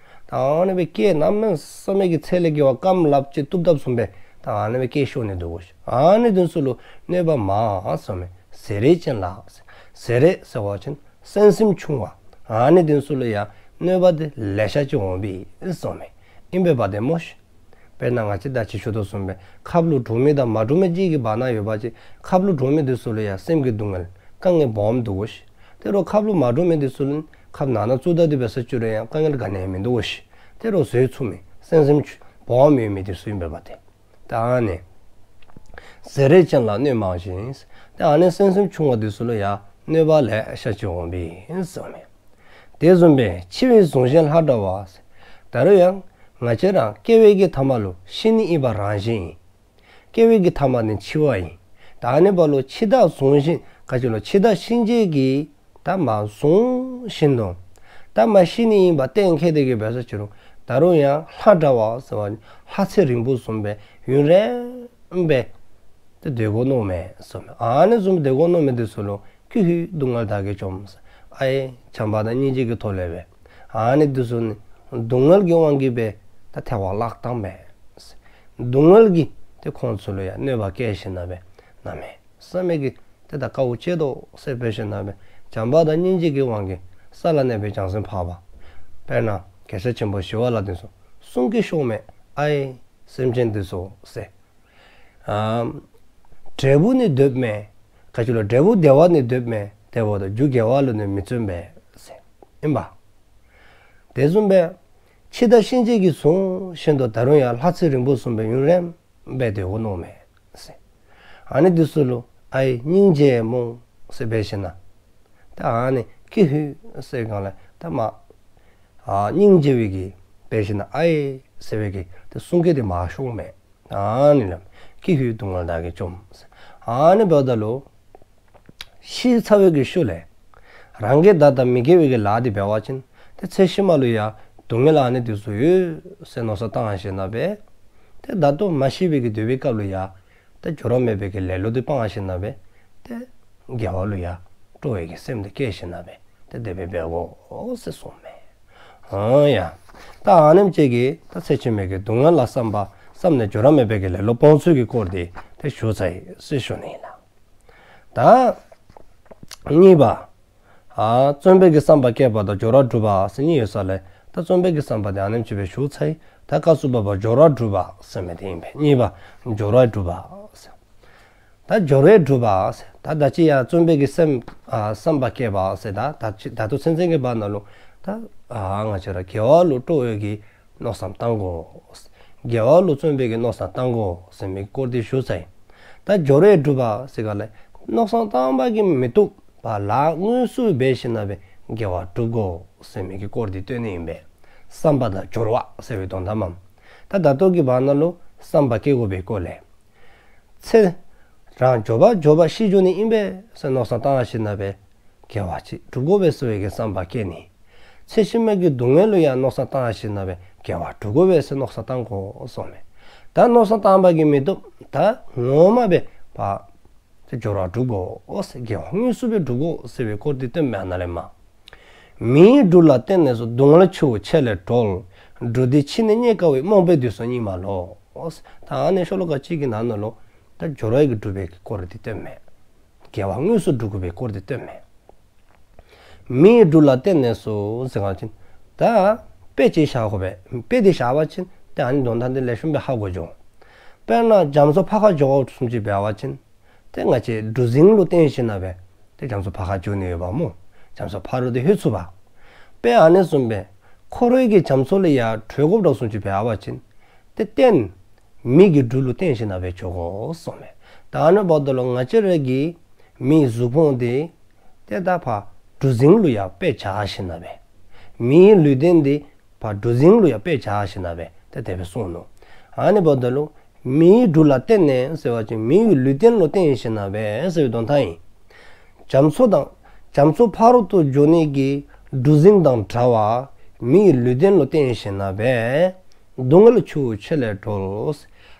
ད་ཨ་ནི་སྦེ་སྐད་གནམ་མེད་ས་མེད་ཀྱི་ཚད་ལས་བརྒལ་བ་རྐངམ་ལགཔ་ཅིག་བཏུབ་བཏབ་བཟུམ་སྦེ་ད་ཨ་ནི་སྦེ་སྐད་ཤོར་ནི་འདུག་གོ་ཤིག། ཨ་ནི་འདི་ཚུ་ལུ་གནོད་པ་མང་ཟེརཝ་མས། བཟོད་རེ་ཅན་ལ། བཟོད་རེ་ཟེར་བ་ཅིན་སེམས་སེམས་ཆུང་བ། ཨ་ནི་འདི་ཚུ་ལུ་ཡང་གནོད་པ་འདི་ལེ་ཤ་ཅིག་འོང་པས་ཟེརཝ་མས། ཨིན་པས་པ་ཏེ་སྨོ་ཤིག། དཔེར་ན་ང་བཅས་ད་ཅི་ཞུ་དོ་བཟུམ་སྦེ་ཁབ་ལུ་འགྲོ་མི་དང་མ་འགྲོ་མི་གཅིག་གི་བར་ན་ཡོད་པ་ཅིན་ཁབ་ལུ་འགྲོ་མི་འདི་ཚུ་ལུ་ཡང་སེམས་ཀྱི་སྡུག་བསྔལ་དཀའ་ངལ་སྦོམ་འདུག་གོ་ཤིག། དེ་རུང་ཁབ་ལུ་མ་འགྲོ་མི་འདི་ཚུ་ལུ་ཁབ་ནང་ན་བཙུགས་ད་དེ་འབད་ས་ཅི་རུང་ཡང་དཀའ་ངལ་ག་ནི་ཡང་མིན་འདུག་གོ་ཤིག། དེ་རུང་བཟོད་ཚུགས་མི་སེམས་སེམས་ཆུང་སྦོམ་ཡོད་མི་འདི་ཚུ་ཨིན་པས་པ་ཏེ། ད་ཨ་ནི་བཟོད་རེ་ཅན་ལ་གནོད་མང་ཞིང་། ད་ཨ་ནི་སེམས་སེམས་ཆུང་བ་འདི་ཚུ་ལུ་ཡང་གནོད་པ་ལེ་ཤ་ཅིག་འོང་པས་ཟེརཝ་མས། དེ་བཟུམ་སྦེ་འཆི་བས་བཟུང་བཞིན་ལྷ་འདྲ་བ། ད་རུང་ཡང་ང་བཅས་ར་སྐྱེ་བའི་གི་ཐ་མ་ལུ་ཤི་ནི་ཨིན་པ་རང་བཞིན་ཨིན། སྐྱེ་བའི་གི་ཐ་མ་ནི་འཆི་བ་ཨིན། ད་ཨ་ནི་འབདཝ་ལུ་འཆི་བདག་བཟུང་བཞིན་ག་ཅི་ལོ་འཆི་བདག་གཤིན་རྗེ་གིས་ད་མ་བཟུང་བཞིན་དུ་ད་མ་ཤི་ནི་ཨིན་པ་གཏན་འཁེལ་ཏེ་གི་འབད་ས་ཅི་རུང་ད་རུང་ཡང་ལྷ་འདྲ་བ་ཟེར་བ་ལྷ་ཚེ་རིང་པོ་བཟུམ་སྦེ་ཡུན་རིངམོ་སྦེ་ཏེ་སྡོད་དགོ་མནོཝ་མས་ཟེརཝ་མས། ཨ་ནི་བཟུམ་སྡོད་དགོ་མནོ་མི་འདི་ཚུ་ལུ་ཀྱི་ཧུད་སྡུག་བསྔལ་བདག་གིས་བཅོམ། ཨའི་བྱམས་པ་དང་སྙིང་རྗེ་གི་ཐོག་ལས་སྦེ་ཨ་ནི་འདི་ཚུ་ནི་སྡུག་བསྔལ་གྱི་དབང་གིས་སྦེ་ད་ཐལ་བར་བརླག་བཏངམ་མས། སྡུག་བསྔལ་གྱིས་ཏེ་ཁོང་ཚུ་ལུ་ཡང་གནོད་པ་བསྐྱལ་ཞིནམ་ལས་སྦེ་གནམ་མེད་ས་མེད་ཀྱི་ཏེ་ད་དཀའཝ་སྤྱད་དོ་ཟེར་འབད་ཞིནམ་ལས་སྦེ་བྱམས་པ་དང་སྙིང་རྗེ་གི་དབང་གིས་ས་ལ་གནས་པའི་བྱང་སེམས་འཕགས་པ། དཔེར་ན་རྒྱལ་སྲས་ཆེན་པོ་ཞི་བ་ལྷ་འདི་ཚུ་གསུང་གིས་ཤོརཝ་མས། ཨའི་སེམས་ཅན་འདི་ཚུ་ཟེར། ཨ་འབྲས་བུ་ནི་འདོད་མས། ག་ཅི་ལོ་འབྲས་བུ་བདེ་བ་ནི་འདོད་མས། དེ་འབདཝ་ད་རྒྱུ་དགེ་བ་ལུ་ནི་མི་བརྩོན་པས་ཟེར་ཨིན་པས། དེ་བཟུམ་སྦེ་འཆི་བདག་གཤིན་རྗེ་གིས་བཟུང་བཞིན་དུ་ད་རུང་ཡང་ལྷ་ཚེ་རིང་པོ་བཟུམ་སྦེ་ཡུན་རིངམོ་སྦེ་སྡོད་དགོ་མནོཝ་མས་ཟེར། ཨ་ནི་འདི་ཚུ་ལུ་ཨའི་སྙིང་རྗེ་མོ་ཟེར་འབད་ཞིནམ་ལས་ད་ཨ་ནི་ཀྱི་ཧུད་ཟེར་སྒང་ལས་ད་མ་ཨ་སྙིང་རྗེ་བའི་གི་འབད་ཞིནམ་ལས་ཨའི་ཟེར་བའི་གི་ཏེ་གསུང་སྐད་འདི་མ་ཤོརཝ་མས། ཨ་ནི་ལུ་ཀྱི་ཧུད་སྡུག་བསྔལ་བདག་གིས་བཅོམ། ཨ་ནི་འབདཝ་ད་ལུ་ཤི་ཚར་བའི་གི་ཤུལ་ལས་རང་གི་བདག་དང་མི་དགེ་བའི་གི་ལཱ་འདི་འབད་བ་ཅིན་ཏེ་ཚེ་ཕྱི་མ་ལུ་ཡང་སྡུག་བསྔལ་ཨ་ནི་འདི་ཚུ་ཡོད་ཟེར་མནོ་བསམ་བཏང་ཞིནམ་ལས་སྦེ་ཏེ་ད་ལྟོ་མ་ཤི་བའི་གི་སྡོད་པའི་སྐབས་ལུ་ཡང་ཏེ་སྦྱོར་བ་མེད་པའི་གི་ལེ་ལོ་འདི་སྤང་ཞིནམ་ལས་སྦེ་ཏེ་དགེ་བ་ལུ་ཡང་སྤྲོ་བའི་གི་སེམས་འདི་བསྐྱེད་ཞིནམ་ལས་སྦེ་ཏེ་དེ་སྦེ་འབད་དགོ་ཟེར་གསུངསམ་མས། ཨང་ཡ། ད་ཨ་ནེམ་ཅིག་གིས་ད་ཚེ་ཕྱི་མའི་གི་སྡུག་བསྔལ་ལ་བསམ་པ་བསམ་ནས་སྦྱོར་བ་མེད་པའི་གི་ལེ་ལོ་སྤོང་ཚུལ་གྱི་སྐོར་འདི་ཏེ་ཞུ་ཚར་ཡི་ཟེར་ཞུ་ནི་ཨིན་ལགས། ད་གཉིས་པ། ཨ་བརྩོན་པའི་གི་བསམ་པ་བསྐྱེད་པ་དང་སྦྱོར་བ་སྒྲུབ་པ་ཟེར་གཉིས་ཡོད་ས་ལས་ད་བརྩོན་པའི་གི་བསམ་པ་འདི་ཨ་ནེམ་ཅིག་སྦེ་ཞུ་ཚར་ཡི། ད་སྐབས་སུ་བབ་པ་སྦྱོར་བ་སྒྲུབ་པ་ཟེར་མི་འདི་ཨིན་པས། གཉིས་པ་སྦྱོར་བ་སྒྲུབ་པ་ཟེར། ད་སྦྱོར་བས་སྒྲུབ་པ་ཟེར། ད་ད་ཅི་ཡང་བརྩོན་པའི་གི་སེམས་ཨ་བསམ་པ་བསྐྱེད་པ་ཟེར། ད་ད་ཅི་ད་ལྟོ་ཚུན་ཚོད་ཀྱི་བར་ན་ལུ་ད་ཨ་ང་བཅས་ར་དགེ་བ་ལུ་སྤྲོ་བའི་གི་མནོ་བསམ་བཏང་དགོ། དགེ་བ་ལུ་བརྩོན་པའི་གི་མནོ་བསམ་བཏང་དགོ་ཟེར་མི་གི་སྐོར་འདི་ཞུ་ཚར་ཡི། ད་སྦྱོར་བས་སྒྲུབ་པ་ཟེར་ག་ལས་མནོ་བསམ་བཏང་པ་གིས་མི་བཏུབ་པར་ལཱ་དངོས་སུ་འབད་ཞིནམ་ལས་སྦེ་དགེ་བ་སྒྲུབ་དགོ་ཟེར་མི་གི་སྐོར་འདི་སྟོན་ནི་ཨིན་པས། བསམ་པ་དང་སྦྱོར་བ་ཟེར་བའི་དོན་དག་མས། ད་ད་ལྟོ་གི་བར་ན་ལུ་བསམ་པ་བསྐྱེད་དགོ་པའི་སྐོར་ལས། ཚེ་རང་མགྱོགས་པ་མགྱོགས་པ་ཤི་འགྱོ་ནི་ཨིན་པས་ཟེར་མནོ་བསམ་བཏང་ཞིནམ་ལས་སྦེ་དགེ་བ་ཅིག་སྒྲུབ་དགོ་པས་ཟེར་བའི་གི་བསམ་པ་བསྐྱེད་ནི། ཚེ་ཕྱི་མའི་གི་སྡུག་བསྔལ་ལུ་ཡང་མནོ་བསམ་བཏང་ཞིནམ་ལས་སྦེ་དགེ་བ་སྒྲུབ་དགོ་པས་ཟེར་མནོ་བསམ་བཏང་དགོ་གསུངསམ་མས། ད་མནོ་བསམ་བཏང་པ་གིས་མི་བཏུབ། ད་ངོ་མ་སྦེ་ཕར་ཏེ་སྦྱོར་བ་སྒྲུབ་དགོ་ཟེར། དགེ་བ་དངོས་སུ་སྦེ་སྒྲུབ་དགོ་ཟེར་བའི་སྐོར་འདི་སྟོནམ་མས་ཨ་ནཱ་ལས་མར། མིའི་འབྲུ་ལ་བརྟེན་ནས་སུ། སྡུག་བསྔལ་ཆུ་བོ་ཆེ་ལས་སྒྲོལ། འབྲུ་འདི་འཆི་ནས་རྙེད་དཀའ་བའི། རྨོངས་པའི་དུས་སུ་གཉིད་མ་ལོག། ད་ཨ་ནི་ཤོ་ལོ་ཀ་གཅིག་གི་ནང་ན་ལུ་ད་སྦྱོར་བའི་གི་སྒྲུབ་པའི་གི་སྐོར་འདི་སྟོནམ་མས། དགེ་བ་དངོས་སུ་སྒྲུབ་དགོ་པའི་སྐོར་འདི་སྟོནམ་མས། མིའི་འབྲུ་ལ་བརྟེན་ནས་སུ་ཟེར་ག་ཅི་ད་དཔེ་ཅིག་བཞག་དགོ་པས། དཔེ་འདི་བཞག་པ་ཅིན་ཏེ་ཨ་ནི་དོན་དག་འདི་ལེགས་ཤོམ་སྦེ་ཧ་གོ་འགྱོ། དཔེར་ན་རྒྱ་མཚོ་ཕར་ཁ་འགྱོ་དགོཔ་བཟུམ་ཅིག་འབད་བ་ཅིན་ཏེ་ང་བཅས་གྲུ་གཟིངས་ལུ་བརྟེན་ཞིནམ་ལས་སྦེ་ཏེ་རྒྱ་མཚོ་ཕར་ཁ་འགྱོ་ནི་ཡོདཔ་སྨོ། རྒྱ་མཚོ་ཕར་ལུ་ཏེ་ལྷོད་ཚུགས་པས། དཔེ་ཨ་ནི་བཟུམ་སྦེ་འཁོར་བའི་གི་རྒྱ་མཚོ་ལས་ཡར་གྲོལ་དགོཔ་འདྲཝ་བཟུམ་ཅིག་འབད་བ་ཅིན་ཏེ་རྟེན་མི་གི་འབྲུ་ལུ་བརྟེན་ཞིནམ་ལས་སྦེ་འགྱོ་དགོ་གསུངསམ་མས། ད་ཨ་ནི་འབདཝ་ད་ལུ་ང་བཅས་ར་གིས་ མིའི་གཟུགས་ཕུང་དེ་ཏེ་ད་ཕར་གྲུ་གཟིངས་ལུ་ཡང་དཔེ་བྱ་ཞིནམ་ལས་མིའི་ལུས་རྟེན་དེ་ཕར་གྲུ་གཟིངས་ལུ་ཡང་དཔེ་བྱ་ཞིནམ་ལས་ཏེ་དེ་སྦེ་གསུངས་ནུག། ཨ་ནི་འབདཝ་ད་ལུ་མིའི་གྲུ་ལ་བརྟེན་ནས་ཟེར་བ་ཅིན་མིའི་ལུས་རྟེན་ལུ་བརྟེན་ཞིནམ་ལས་ཟེར་བའི་དོན་དག་ཨིན། རྒྱ་མཚོ་དང་རྒྱ་མཚོ་ཕ་རོལ་ཏུ་འགྱོ་ནི་གི་གྲུ་གཟིངས་དང་འདྲ་བར་མིའི་ལུས་རྟེན་ལུ་བརྟེན་ཞིནམ་ལས་སྡུག་བསྔལ་ཆུ་བོ་ཆེ་ལས་སྒྲོལ།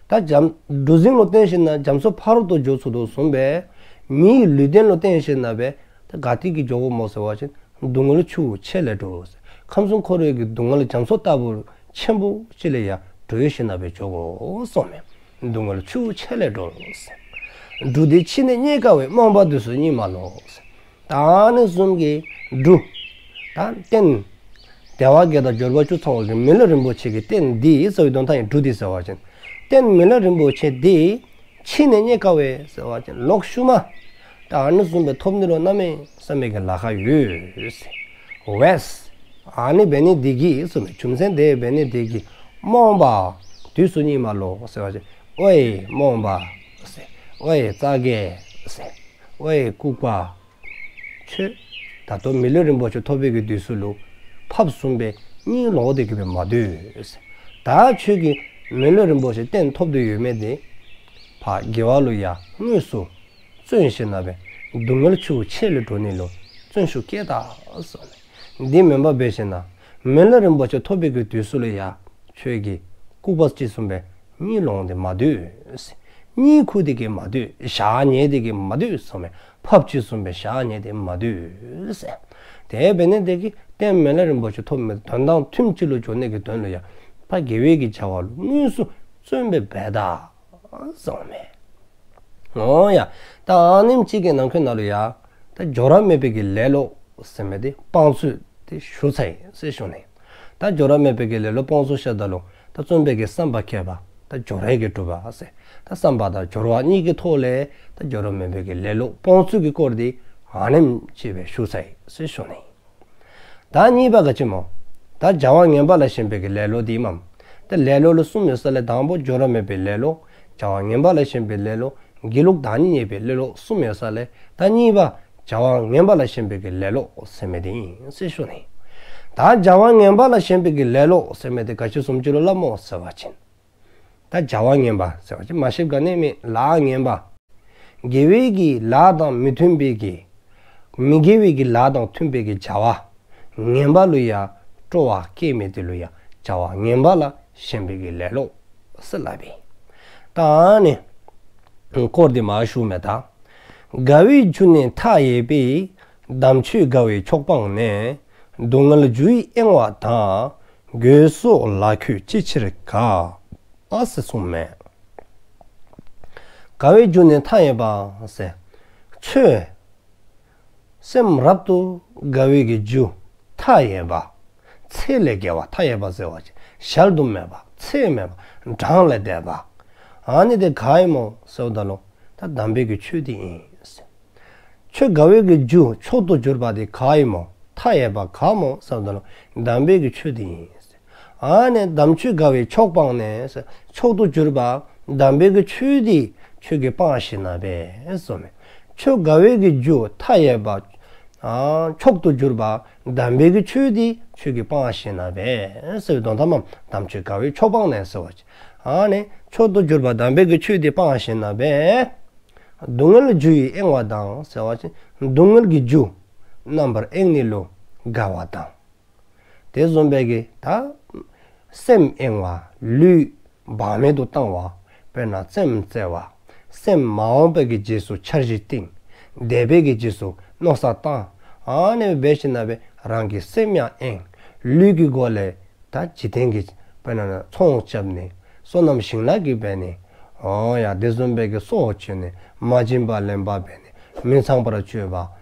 ད་རྒྱ་གྲུ་གཟིངས་ལུ་བརྟེན་ཞིནམ་ལས་རྒྱ་མཚོ་ཕ་རོལ་ཏུ་འགྱོ་ཚུགས་དོ་བཟུམ་སྦེ་མིའི་ལུས་རྟེན་ལུ་བརྟེན་ཞིནམ་ལས་ད་ག་ཏེ་གི་འགྱོ་དགོཔ་སྨོ་ཟེར་བ་ཅིན་སྡུག་བསྔལ་ཆུ་བོ་ཆེ་ལས་སྒྲོལ། ཁམས་གསུམ་འཁོར་བའི་གི་སྡུག་བསྔལ་རྒྱ་མཚོ་ལྟ་བུ་ཆེན་པོ་ཅིག་ལས་ཡང་སྒྲོལ་ཞིནམ་ལས་འགྱོ་དགོ་གསུངསམ་མས། སྡུག་བསྔལ་ཆུ་བོ་ཆེ་ལས་སྒྲོལ། གྲུ་དེ་ཕྱིས་ནས་རྙེད་དཀའ་བས། རྨོངས་པ་དུས་སུ་རྙེད་མ་ལོག། ད་ཨ་ནི་བཟུམ་གྱི་གྲུ་ད་རྟེན་དལ་བ་བརྒྱད་དང་འབྱོར་པ་བཅུ་ཚང་བ་གི་མི་ལུས་རིན་པོ་ཆེ་གི་རྟེན་འདི་ཟེར་བའི་དོན་དག་ཨིན། གྲུ་འདི་ཟེར་བ་ཅིན་རྟེན་མི་ལུས་རིན་པོ་ཆེ་འདི་ཕྱིས་ནས་རྙེད་དཀའ་བས་ཟེར་བ་ཅིན་ལོག་ཤུལ་མ་ད་ཨ་ནི་བཟུམ་སྦེ་ཐོབ་ནི་ལུ་གནམ་མེད་ས་མེད་ཀྱི་ལཱ་ཁག་ཡོད་ཟེར། ཨ་ནི་འབད་ནི་འདི་གིས་ཟེར་ནི་རྒྱུ་མཚན་དེ་འབད་ནི་འདི་གིས་རྨོངས་པ་དུས་སུ་རྙེད་མ་ལོག་ཟེར་བ་ཅིན་ཨོའི་རྨོངས་པ་ཟེར། ཨོའི་རྩ་རྒས་ཟེར། ཨོའི་ལྐུགས་པ། ཁྱོད་ད་ལྟོ་མི་ལུས་རིན་པོ་ཆེ་ཐོབ་པའི་གི་དུས་སུ་ལུ་ཕགཔ་བཟུམ་སྦེ་གཉིད་ལོག་སྟེ་གི་སྦེ་མ་སྡོད། ད་ཁྱོད་ཀྱིས་མི་ལུས་རིན་པོ་ཆེ་རྟེན་ཐོབ་སྟེ་ཡོད་མི་དེ་ཕར་དགེ་བ་ལུ་ཡང་དངོས་སུ་བརྩོན་ཞིནམ་ལས་སྡུག་བསྔལ་ཆུ་བོ་ཆེ་ལས་སྒྲོལ་ནི་ལུ་བརྩོན་ཤུགས་བསྐྱེད་ད་གསུངསམ་མས། འདི་མེན་པར་འབད་ཞིནམ་ལས་མི་ལུས་རིན་པོ་ཆེ་ཐོབ་པའི་གི་དུས་སུ་ལུ་ཡང་ཁྱོད་ཀྱིས་ལྐུགས་པ་ཅིག་བཟུམ་སྦེ་གཉིད་ལོག་སྟེ་མ་སྡོད། གཉིད་ཁུག་སྟེ་གི་མ་སྡོད། ཞག་ཉལ་ཏེ་གི་མ་སྡོད་གསུངསམ་མས། ཕགཔ་ཅིག་བཟུམ་སྦེ་ཞག་ཉལ་ཏེ་མ་སྡོད་ཟེར། དེ་འབད་ནི་དེ་གིས་རྟེན་མི་ལུས་རིན་པོ་ཆེ་ཐོབ་མི་དོན་དང་མཐུནམ་ཅིག་ལུ་འགྱོ་ནི་གི་དོན་ལུ་ཡང་ཕར་དགེ་བའི་གི་བྱ་བ་ལུ་དངོས་སུ་བརྩོན་པ་འབད་ད་གསུངསམ་མས། འོ་ཡ། ད་ཨ་ནེམ་ཅིག་གི་ནང་འཁོད་ནང་ལུ་ཡང་ད་སྦྱོར་བ་མེད་པའི་གི་ལེ་ལོ་ཟེར་མི་དེ་སྤང་ཚུལ་དེ་ཞུ་ཚར་ཡི་ཟེར་ཞུ་ནི། ད་སྦྱོར་བ་མེད་པའི་གི་ལེ་ལོ་སྤང་ཚུལ་བཤདཔ་ད་ལུ་ད་བརྩོན་པའི་གི་བསམ་པ་བསྐྱེད་པ་ད་སྦྱོར་བའི་གི་གྲུབ་པ་ཟེར། ད་བསམ་པ་དང་སྦྱོར་བ་གཉིས་ཀྱི་ཐོག་ལས་ད་སྦྱོར་བ་མེད་པའི་གི་ལེ་ལོ་སྤང་ཚུལ་གྱི་སྐོར་དེ་ཨ་ནེམ་ཅིག་སྦེ་ཞུ་ཚར་ཡི་ཟེར་ཞུ་ནི། ད་གཉིས་པ་ག་ཅི་སྨོ། ད་བྱ་བ་ངན་པ་ལ་ཞེན་པའི་གི་ལེ་ལོ་དེ་ཨིནམ། ད་ལེ་ལོ་ལུ་གསུམ་ཡོད་ས་ལས་དང་པོ་སྦྱོར་བ་མེད་པའི་ལེ་ལོ། བྱ་བ་ངན་པ་ལ་ཞེན་པའི་ལེ་ལོ། སྒྱིད་ལུག་བདག་ཉིད་བརྙས་པའི་ལེ་ལོ་གསུམ་ཡོད་ས་ལས་ད་གཉིས་པ་བྱ་བ་ངན་པ་ལ་ཞེན་པའི་གི་ལེ་ལོ་ཟེར་མི་དེ་ཨིན་ཟེར་ཞུ་ནི། ད་བྱ་བ་ངན་པ་ལ་ཞེན་པའི་གི་ལེ་ལོ་ཟེར་མི་དེ་ག་ཅི་བཟུམ་ཅིག་ལུ་སླབ་སྨོ་ཟེར་བ་ཅིན། ད་བྱ་བ་ངན་པ་ཟེར་བ་ཅིན་མ་ཤེས་ག་ནི་མེད་ལཱ་ངན་པ། དགེ་བའི་གི་ལཱ་དང་མི་མཐུན་པའི་གི། མི་དགེ་བའི་གི་ལཱ་དང་མཐུན་པའི་གི་བྱ་བ། ངན་པ་ལུ་ཡང་སྤྲོ་བ་སྐྱེ་མི་དེ་ལུ་ཡང་བྱ་བ་ངན་པ་ལ་ཞེན་པའི་གི་ལེ་ལོ་ཟེར་སླབ་ཨིན། ད་ཨ་ནི་སྐོར་དེ་མར་ཞུ་མས་ད། དགའ་བའི་རྒྱུ་ནི་མཐའ་ཡས་པའི། དམ་ཆོས་དགའ་བའི་མཆོག་སྤངས་ནས། སྡུག་བསྔལ་རྒྱུ་ཡི་གཡེང་བ་དང་། རྒོད་སོགས་ལ་ཁྱོད་ཅི་ཕྱིར་དགའ། ཟེར་གསུངསམ་མས། དགའ་བའི་རྒྱུ་ནི་མཐའ་ཡས་པ་ཟེར། ཁྱོད་སེམས་རབ་ཏུ་དགའ་བའི་གི་རྒྱུ་མཐའ་ཡས་པ། ཚད་ལས་བརྒལ་བ། མཐའ་ཡས་པ་ཟེར་བ་ཅིན་གཞལ་དུ་མེད་པ། ཚད་མེད་པ། གྲངས་ལས་འདས་པ། ཨ་ནི་དེ་ག་ཨིན་སྨོ་ཟེརཝ་ད་ལུ་ད་དམ་པའི་གི་ཆོས་དེ་ཨིན་ཟེར། ཆོས་དགའ་བའི་གི་རྒྱུ་མཆོག་ཏུ་གྱུར་པ་དེ་ག་ཨིན་སྨོ། མཐའ་ཡས་པ་ག་སྨོ་ཟེརཝ་ད་ལུ་དམ་པའི་གི་ཆོས་དེ་ཨིན་ཟེར། ཨ་ནི་དམ་ཆོས་དགའ་བའི་མཆོག་སྤངས་ནས་ཟེར། མཆོག་ཏུ་གྱུར་པ་དམ་པའི་གི་ཆོས་དེ་ཁྱོད་ཀྱིས་སྤང་ཞིནམ་ལས་ཟེར་གསུངསམ་མས། ཆོས་དགའ་བའི་གི་རྒྱུ་མཐའ་ཡས་པ། ཨ་མཆོག་ཏུ་གྱུར་པ་དམ་པའི་གི་ཆོས་དེ་ཁྱོད་ཀྱིས་སྤང་ཞིནམ་ལས་ཟེར་བའི་དོན་དག་མས། དམ་ཆོས་དགའ་བའི་མཆོག་སྤངས་ནས་ཟེར་བ་ཅིན། ཨ་ནི་མཆོག་ཏུ་གྱུར་པ་དམ་པའི་གི་ཆོས་དེ་སྤང་ཞིནམ་ལས། སྡུག་བསྔལ་རྒྱུ་ཡི་གཡེང་བ་དང་ཟེར་བ་ཅིན་སྡུག་བསྔལ་གྱི་རྒྱུ་རྣམ་པར་གཡེང་ནི་ལུ་དགའ་བ་དང་། དེ་བཟུམ་སྦེ་གི་ད་སེམས་གཡེང་བ་ལུས་བག་མེད་དུ་བཏང་བ། དཔེར་ན་རྩེདམོ་རྩེ་བ། སེམས་མ་འོངས་པའི་གི་རྗེས་སུ་འཆར་གཞི་བཏིང་། འདས་པའི་གི་རྗེས་སུ་མནོ་བསམ་བཏང་། ཨ་ནི་འབད་ཞིནམ་ལས་རང་གི་སེམས་ཡང་གཡེང་། ལུས་ཀྱི་སྒོ་ལས་ད་འཇིག་རྟེན་གྱི་དཔེར་ན་ཚོང་རྐྱབ་ནི། སོ་ནམ་ཞིང་ལཱ་གི་འབད་ནི། འོ་ཡ་དེ་བཟུམ་སྦེ་གི་སྲོག་གཅོད་ནི། མ་བྱིན་པ་ལེན་པ་འབད་ནི། མི་ཚངས་པར་སྤྱོད་པ།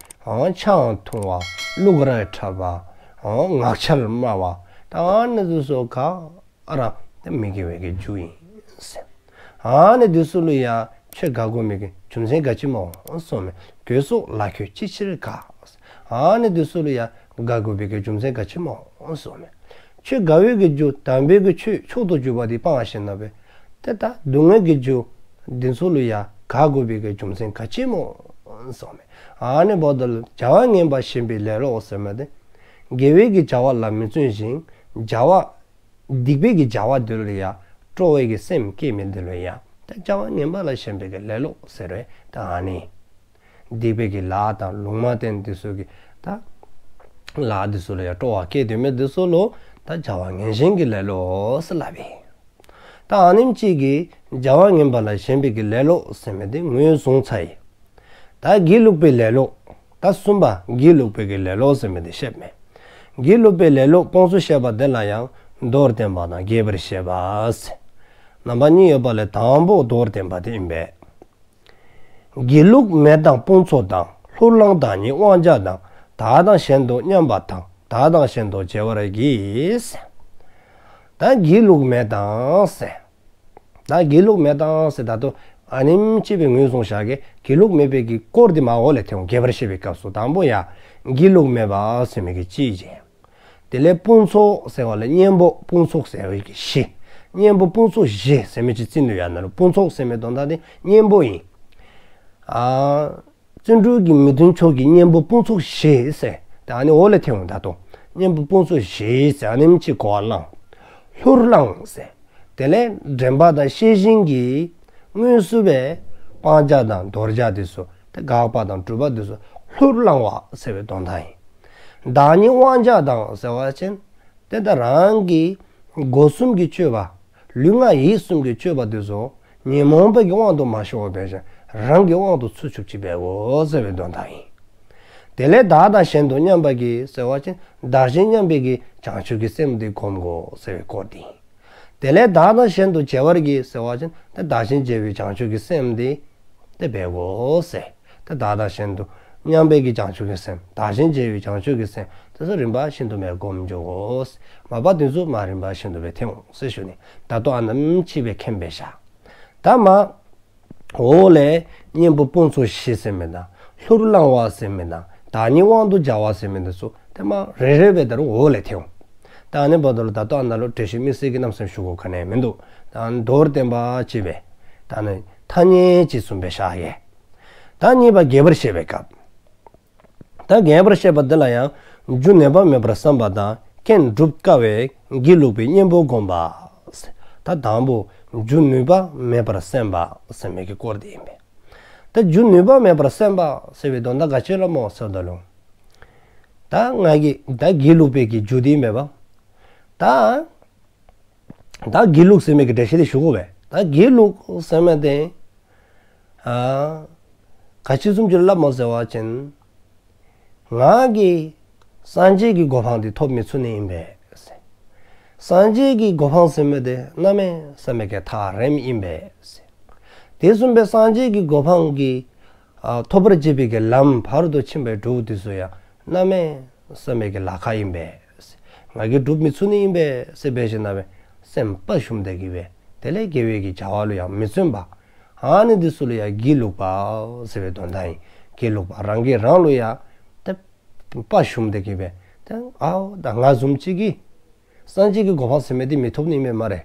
འོ་ཆང་འཐུང་བ། གླུ་གར་འཁྲབ་པ། འོ་ངག་འཁྱལ་སྨྲ་བ། ད་ཨ་ནི་དེ་ཚུ་ག་ར་ད་མི་དགེ་བའི་གི་རྒྱུ་ཨིན་ཟེར། ཨ་ནི་དེ་ཚུ་ལུ་ཡང་ཁྱོད་དགའ་དགོ་མི་གི་རྒྱུ་མཚན་ག་ཅི་སྨོ་གསུངསམ་མས། རྒོད་སོགས་ལ་ཁྱོད་ཅི་ཕྱིར་དགའ། ཨ་ནི་དེ་ཚུ་ལུ་ཡང་དགའ་དགོ་པའི་གི་རྒྱུ་མཚན་ག་ཅི་སྨོ་གསུངསམ་མས། ཆོས་དགའ་བའི་གི་རྒྱུ་དམ་པའི་གི་ཆོས་མཆོག་ཏུ་གྱུར་པ་དེ་སྤང་ཞིནམ་ལས། ཏེ་ད་སྡུག་བསྔལ་གྱི་རྒྱུ་དེ་ཚུ་ལུ་ཡང་དགའ་དགོ་པའི་གི་རྒྱུ་མཚན་ག་ཅི་སྨོ་ གསུངསམ་མས། ཨ་ནི་འབདཝ་ད་ལུ་བྱ་བ་ངན་པ་ཞེན་པའི་ལེ་ལོ་ཟེར་མི་དེ་དགེ་བའི་གི་བྱ་བ་ལ་མི་བརྩོན་ཞིང་བྱ་བ་སྡིག་པའི་གི་བྱ་བ་དེ་ལུ་ཡང་སྤྲོ་བའི་གི་སེམས་སྐྱེ་མི་དེ་ལུ་ཡང་ད་བྱ་བ་ངན་པ་ལ་ཞེན་པའི་གི་ལེ་ལོ་ཟེར་བས། ད་ཨ་ནི་སྡིག་པའི་གི་ལཱ་དང་ལུང་མ་བསྟན་དེ་ཚུ་གི་ད་ལཱ་དེ་ཚུ་ལུ་ཡང་སྤྲོ་བ་སྐྱེ་དོ་མི་དེ་ཚུ་ལུ་ད་བྱ་བ་ངན་ཞེན་གྱི་ལེ་ལོ་ཟེར་སླབ་ཨིན། ད་ཨ་ནེམ་ཅིག་གིས་བྱ་བ་ངན་པ་ལ་ཞེན་པའི་གི་ལེ་ལོ་ཟེར་མི་དེ་ངོས་བཟུང་ཚར་ཡི། ད་སྒྱིད་ལུག་པའི་ལེ་ལོ། ད་གསུམ་པ་སྒྱིད་ལུག་པའི་གི་ལེ་ལོ་ཟེར་མི་དེ་བཤདཔ་མས། སྒྱིད་ལུག་པའི་ལེ་ལོ་སྤོང་ཚུལ་བཤད་པ་དེ་ལ་ཡང་མདོར་བསྟན་པ་དང་རྒྱས་པར་བཤད་པ་ཟེར། རྣམ་པ་གཉིས་ཡོད་པ་ལས་དང་པོ་མདོར་བསྟན་པ་དེ་ཨིན་པས། སྒྱིད་ལུག་མེ་དང་དཔུང་ཚོགས་དང་། ལྷུར་བླངས་བདག་ཉིད་དབང་བྱ་དང་། བདག་དང་གཞན་དུ་མཉམ་པ་དང་། བདག་དང་གཞན་དུ་བརྗེ་བར་བགྱི། ད་སྒྱིད་ལུག་མེ་དང་ཟེར། ད་སྒྱིད་ལུག་མེ་དང་ཟེར་ད་ལྟོ་ཨ་ནེམ་ཅིག་སྦེ་ངོས་བཟུང་བཞག་གེ། སྒྱིད་ལུག་མེད་པའི་གི་སྐོར་དེ་མར་འོག་ལས་ཐོན་འོང་། རྒྱས་པར་བཤད་པའི་སྐབས་སུ་དང་པོ་ཡང་སྒྱིད་ལུག་མེད་པ་ཟེར་མི་གི་གཅིག་བྱས། དེ་ལས་དཔུང་ཚོགས་ཟེར་བ་ལས་གཉེན་པོ་དཔུང་ཚོགས་ཟེར་བའི་གི་བཞི། གཉེན་པོ་དཔུང་ཚོགས་བཞི་ཟེར་མི་ཅིག་བརྩི་ནུག་ཡ། ནཱ་ལུ་དཔུང་ཚོགས་ཟེར་མི་དོན་དག་དེ་གཉེན་པོ་ཨིན། ཨ་བརྩོན་འགྲུས་ཀྱི་མི་མཐུན་ཕྱོགས་ཀྱི་གཉེན་པོ་དཔུང་ཚོགས་བཞི་ཟེར། ད་ཨ་ནི་འོག་ལས་ཐོན་འོང་། ད་ལྟོ་གཉེན་པོ་དཔུང་ཚོགས་བཞི་ཟེར་ཨ་ནེམ་ཅིག་གོ་བ་བླངས། ལྷུར་བླངས་ཟེར། དེ་ལས་དྲན་པ་དང་ཤེས་བཞིན་གྱིས་དངོས་སུ་སྦེ་སྤང་བྱ་དང་དོར་བྱ་དེ་ཚུ་ཏེ་དགག་པ་དང་སྒྲུབ་པ་དེ་ཚུ་ལྷུར་བླང་བ་ཟེར་བའི་དོན་དག་ཨིན། བདག་ཉིད་དབང་བྱ་དང་ཟེར་བ་ཅིན་ཏེ་ད་རང་གི་སྒོ་གསུམ་གྱི་སྤྱོད་པ། ལུས་ངག་ཡིད་གསུམ་གྱི་སྤྱོད་པ་དེ་ཚུ་ཉོན་མོངས་པའི་གི་དབང་དུ་མ་ཤོར་བར་འབད་ཞིནམ་རང་གི་དབང་དུ་ཚུད་ཚུགསཔ་ཅིག་འབད་དགོ་ཟེར་བའི་དོན་དག་ཨིན། དེ་ལས་བདག་དང་གཞན་དུ་མཉམ་པར་བགྱི་ཟེར་བ་ཅིན་བདག་གཞན་མཉམ་པའི་གི་བྱང་ཆུབ་ཀྱི་སེམས་དེ་སྒོམ་དགོ་ཟེར་བའི་སྐོར་དེ་ཨིན། དེ་ལས་བདག་དང་གཞན་དུ་བརྗེ་བར་བགྱི་ཟེར་བ་ཅིན་ཏེ་བདག་གཞན་བརྗེ་བའི་བྱང་ཆུབ་ཀྱི་སེམས་དེ་ཏེ་འབད་དགོ་ཟེར། ཏེ་བདག་དང་གཞན་དུ་མཉམ་པའི་གི་བྱང་ཆུབ་ཀྱི་སེམས། བདག་གཞན་བརྗེ་བའི་བྱང་ཆུབ་ཀྱི་སེམས། དེ་ཚུ་རིམ་པ་བཞིན་དུ་སྦེ་སྒོམ་འགྱོ་དགོ་ཟེར། མ་པ་དེ་ཚུ་མར་རིམ་པ་བཞིན་དུ་སྦེ་ཐོན་འོང་ཟེར་ཞུ་ནི། ད་ལྟོ་ཨ་ནེམ་ཅིག་སྦེ་མཁྱེན་པས་ཤིག། ད་མར་འོག་ལས་གཉེན་པོ་དཔུང་ཚོགས་བཞི་ཟེར་མི་དང་། ལྷུར་བླང་བ་ཟེར་མི་དང་། བདག་ཉིད་དབང་དུ་བྱ་བ་ཟེར་མི་དེ་ཚུ་ཏེ་མར་རེ་རེ་སྦེ་ད་རུང་འོག་ལས་ཐོན་འོང་། ད་ཨ་ནི་འབདཝ་ད་ལུ་ད་ལྟོ་ཨ་ནཱ་ལུ་འགྲེལ་བཤད་དམིགས་བསལ་གྱི་རྣམ་གསུམ་ཞུ་དགོཔ་ག་ནི་ཡང་མིན་འདུག། ད་མདོར་བསྟན་པ་ཅིག་སྦེ་ད་ཨ་ནི་ཐ་སྙད་ཅིག་བཟུམ་སྦེ་བཞག་གེ། ད་གཉིས་པ་རྒྱས་པར་བཤད་པའི་སྐབས། ད་རྒྱས་པར་བཤད་པ་འདི་ལ་ཡང་རྒྱུ་ནུས་པ་མེད་པར་བསམ་པ་དང་། རྐྱེན་སྒྲུབ་དཀའ་བས་སྒྱིད་ལུག་པའི་གཉེན་པོ་བསྒོམ་པ། ད་དང་པོ་རྒྱུ་ནུས་པ་མེད་པར་སེམས་པ་ཟེར་མི་གི་སྐོར་དེ་ཨིན་པས། ད་རྒྱུ་ནུས་པ་མེད་པར་སེམས་པ་ཟེར་བའི་དོན་དག་ག་ཅི་ལུ་སྨོ་ཟེརཝ་ད་ལུ། ད་ང་གིས་ད་སྒྱིད་ལུག་པའི་གི་རྒྱུ་དེ་ཨིན་པས་པ། ད་ད་སྒྱིད་ལུག་ཟེར་མི་གི་འགྲེལ་བཤད་དེ་ཞུ་དགོ་པས། ད་སྒྱིད་ལུག་ཟེར་མི་དེ་ཨ་ག་ཅི་བཟུམ་ཅིག་ལུ་སླབ་སྨོ་ཟེར་བ་ཅིན། ང་གིས་སངས་རྒྱས་ཀྱི་གོ་འཕང་དེ་ཐོབ་མི་ཚུགས་ནི་ཨིན་པས། སངས་རྒྱས་ཀྱི་གོ་འཕང་ཟེར་མི་དེ་གནམ་མེད་ས་མེད་ཀྱི་ཐག་རིངམོ་ཨིན་པས། དེ་བཟུམ་སྦེ་སངས་རྒྱས་ཀྱི་གོ་འཕང་གི་ཨ་ཐོབ་པར་བྱེད་པའི་གི་ལམ་ཕ་རོལ་ཏུ་ཕྱིན་པའི་གྲོགས་དེ་ཚུ་ཡང་གནམ་མེད་ས་མེད་ཀྱི་ལཱ་ཁག་ཨིན་པས། ང་གིས་སྒྲུབ་མི་ཚུགས་ནི་ཨིན་པས་ཟེར་འབད་ཞིནམ་ལས་སེམས་དཔའ་ཞུམ་སྟེ་གི་སྦེ་དེ་ལས་དགེ་བའི་གི་བྱ་བ་ལུ་ཡང་མི་བརྩོན་པ། ཨ་ནི་དེ་ཚུ་ལུ་ཡང་སྒྱིད་ལུག་པ་ཟེར་བའི་དོན་དག་ཨིན། སྒྱིད་ལུག་པ་རང་གིས་རང་ལུ་ཡང་ཏེ་དཔའ་ཞུམ་སྟེ་གི་སྦེ་ཏེ་ཨའོ་ད་ང་བཟུམ་ཅིག་གིས་སངས་རྒྱས་ཀྱི་གོ་འཕང་ཟེར་མི་དེ་མི་ཐོབ་ནི་ཨིན་པས་སྨ་རེ།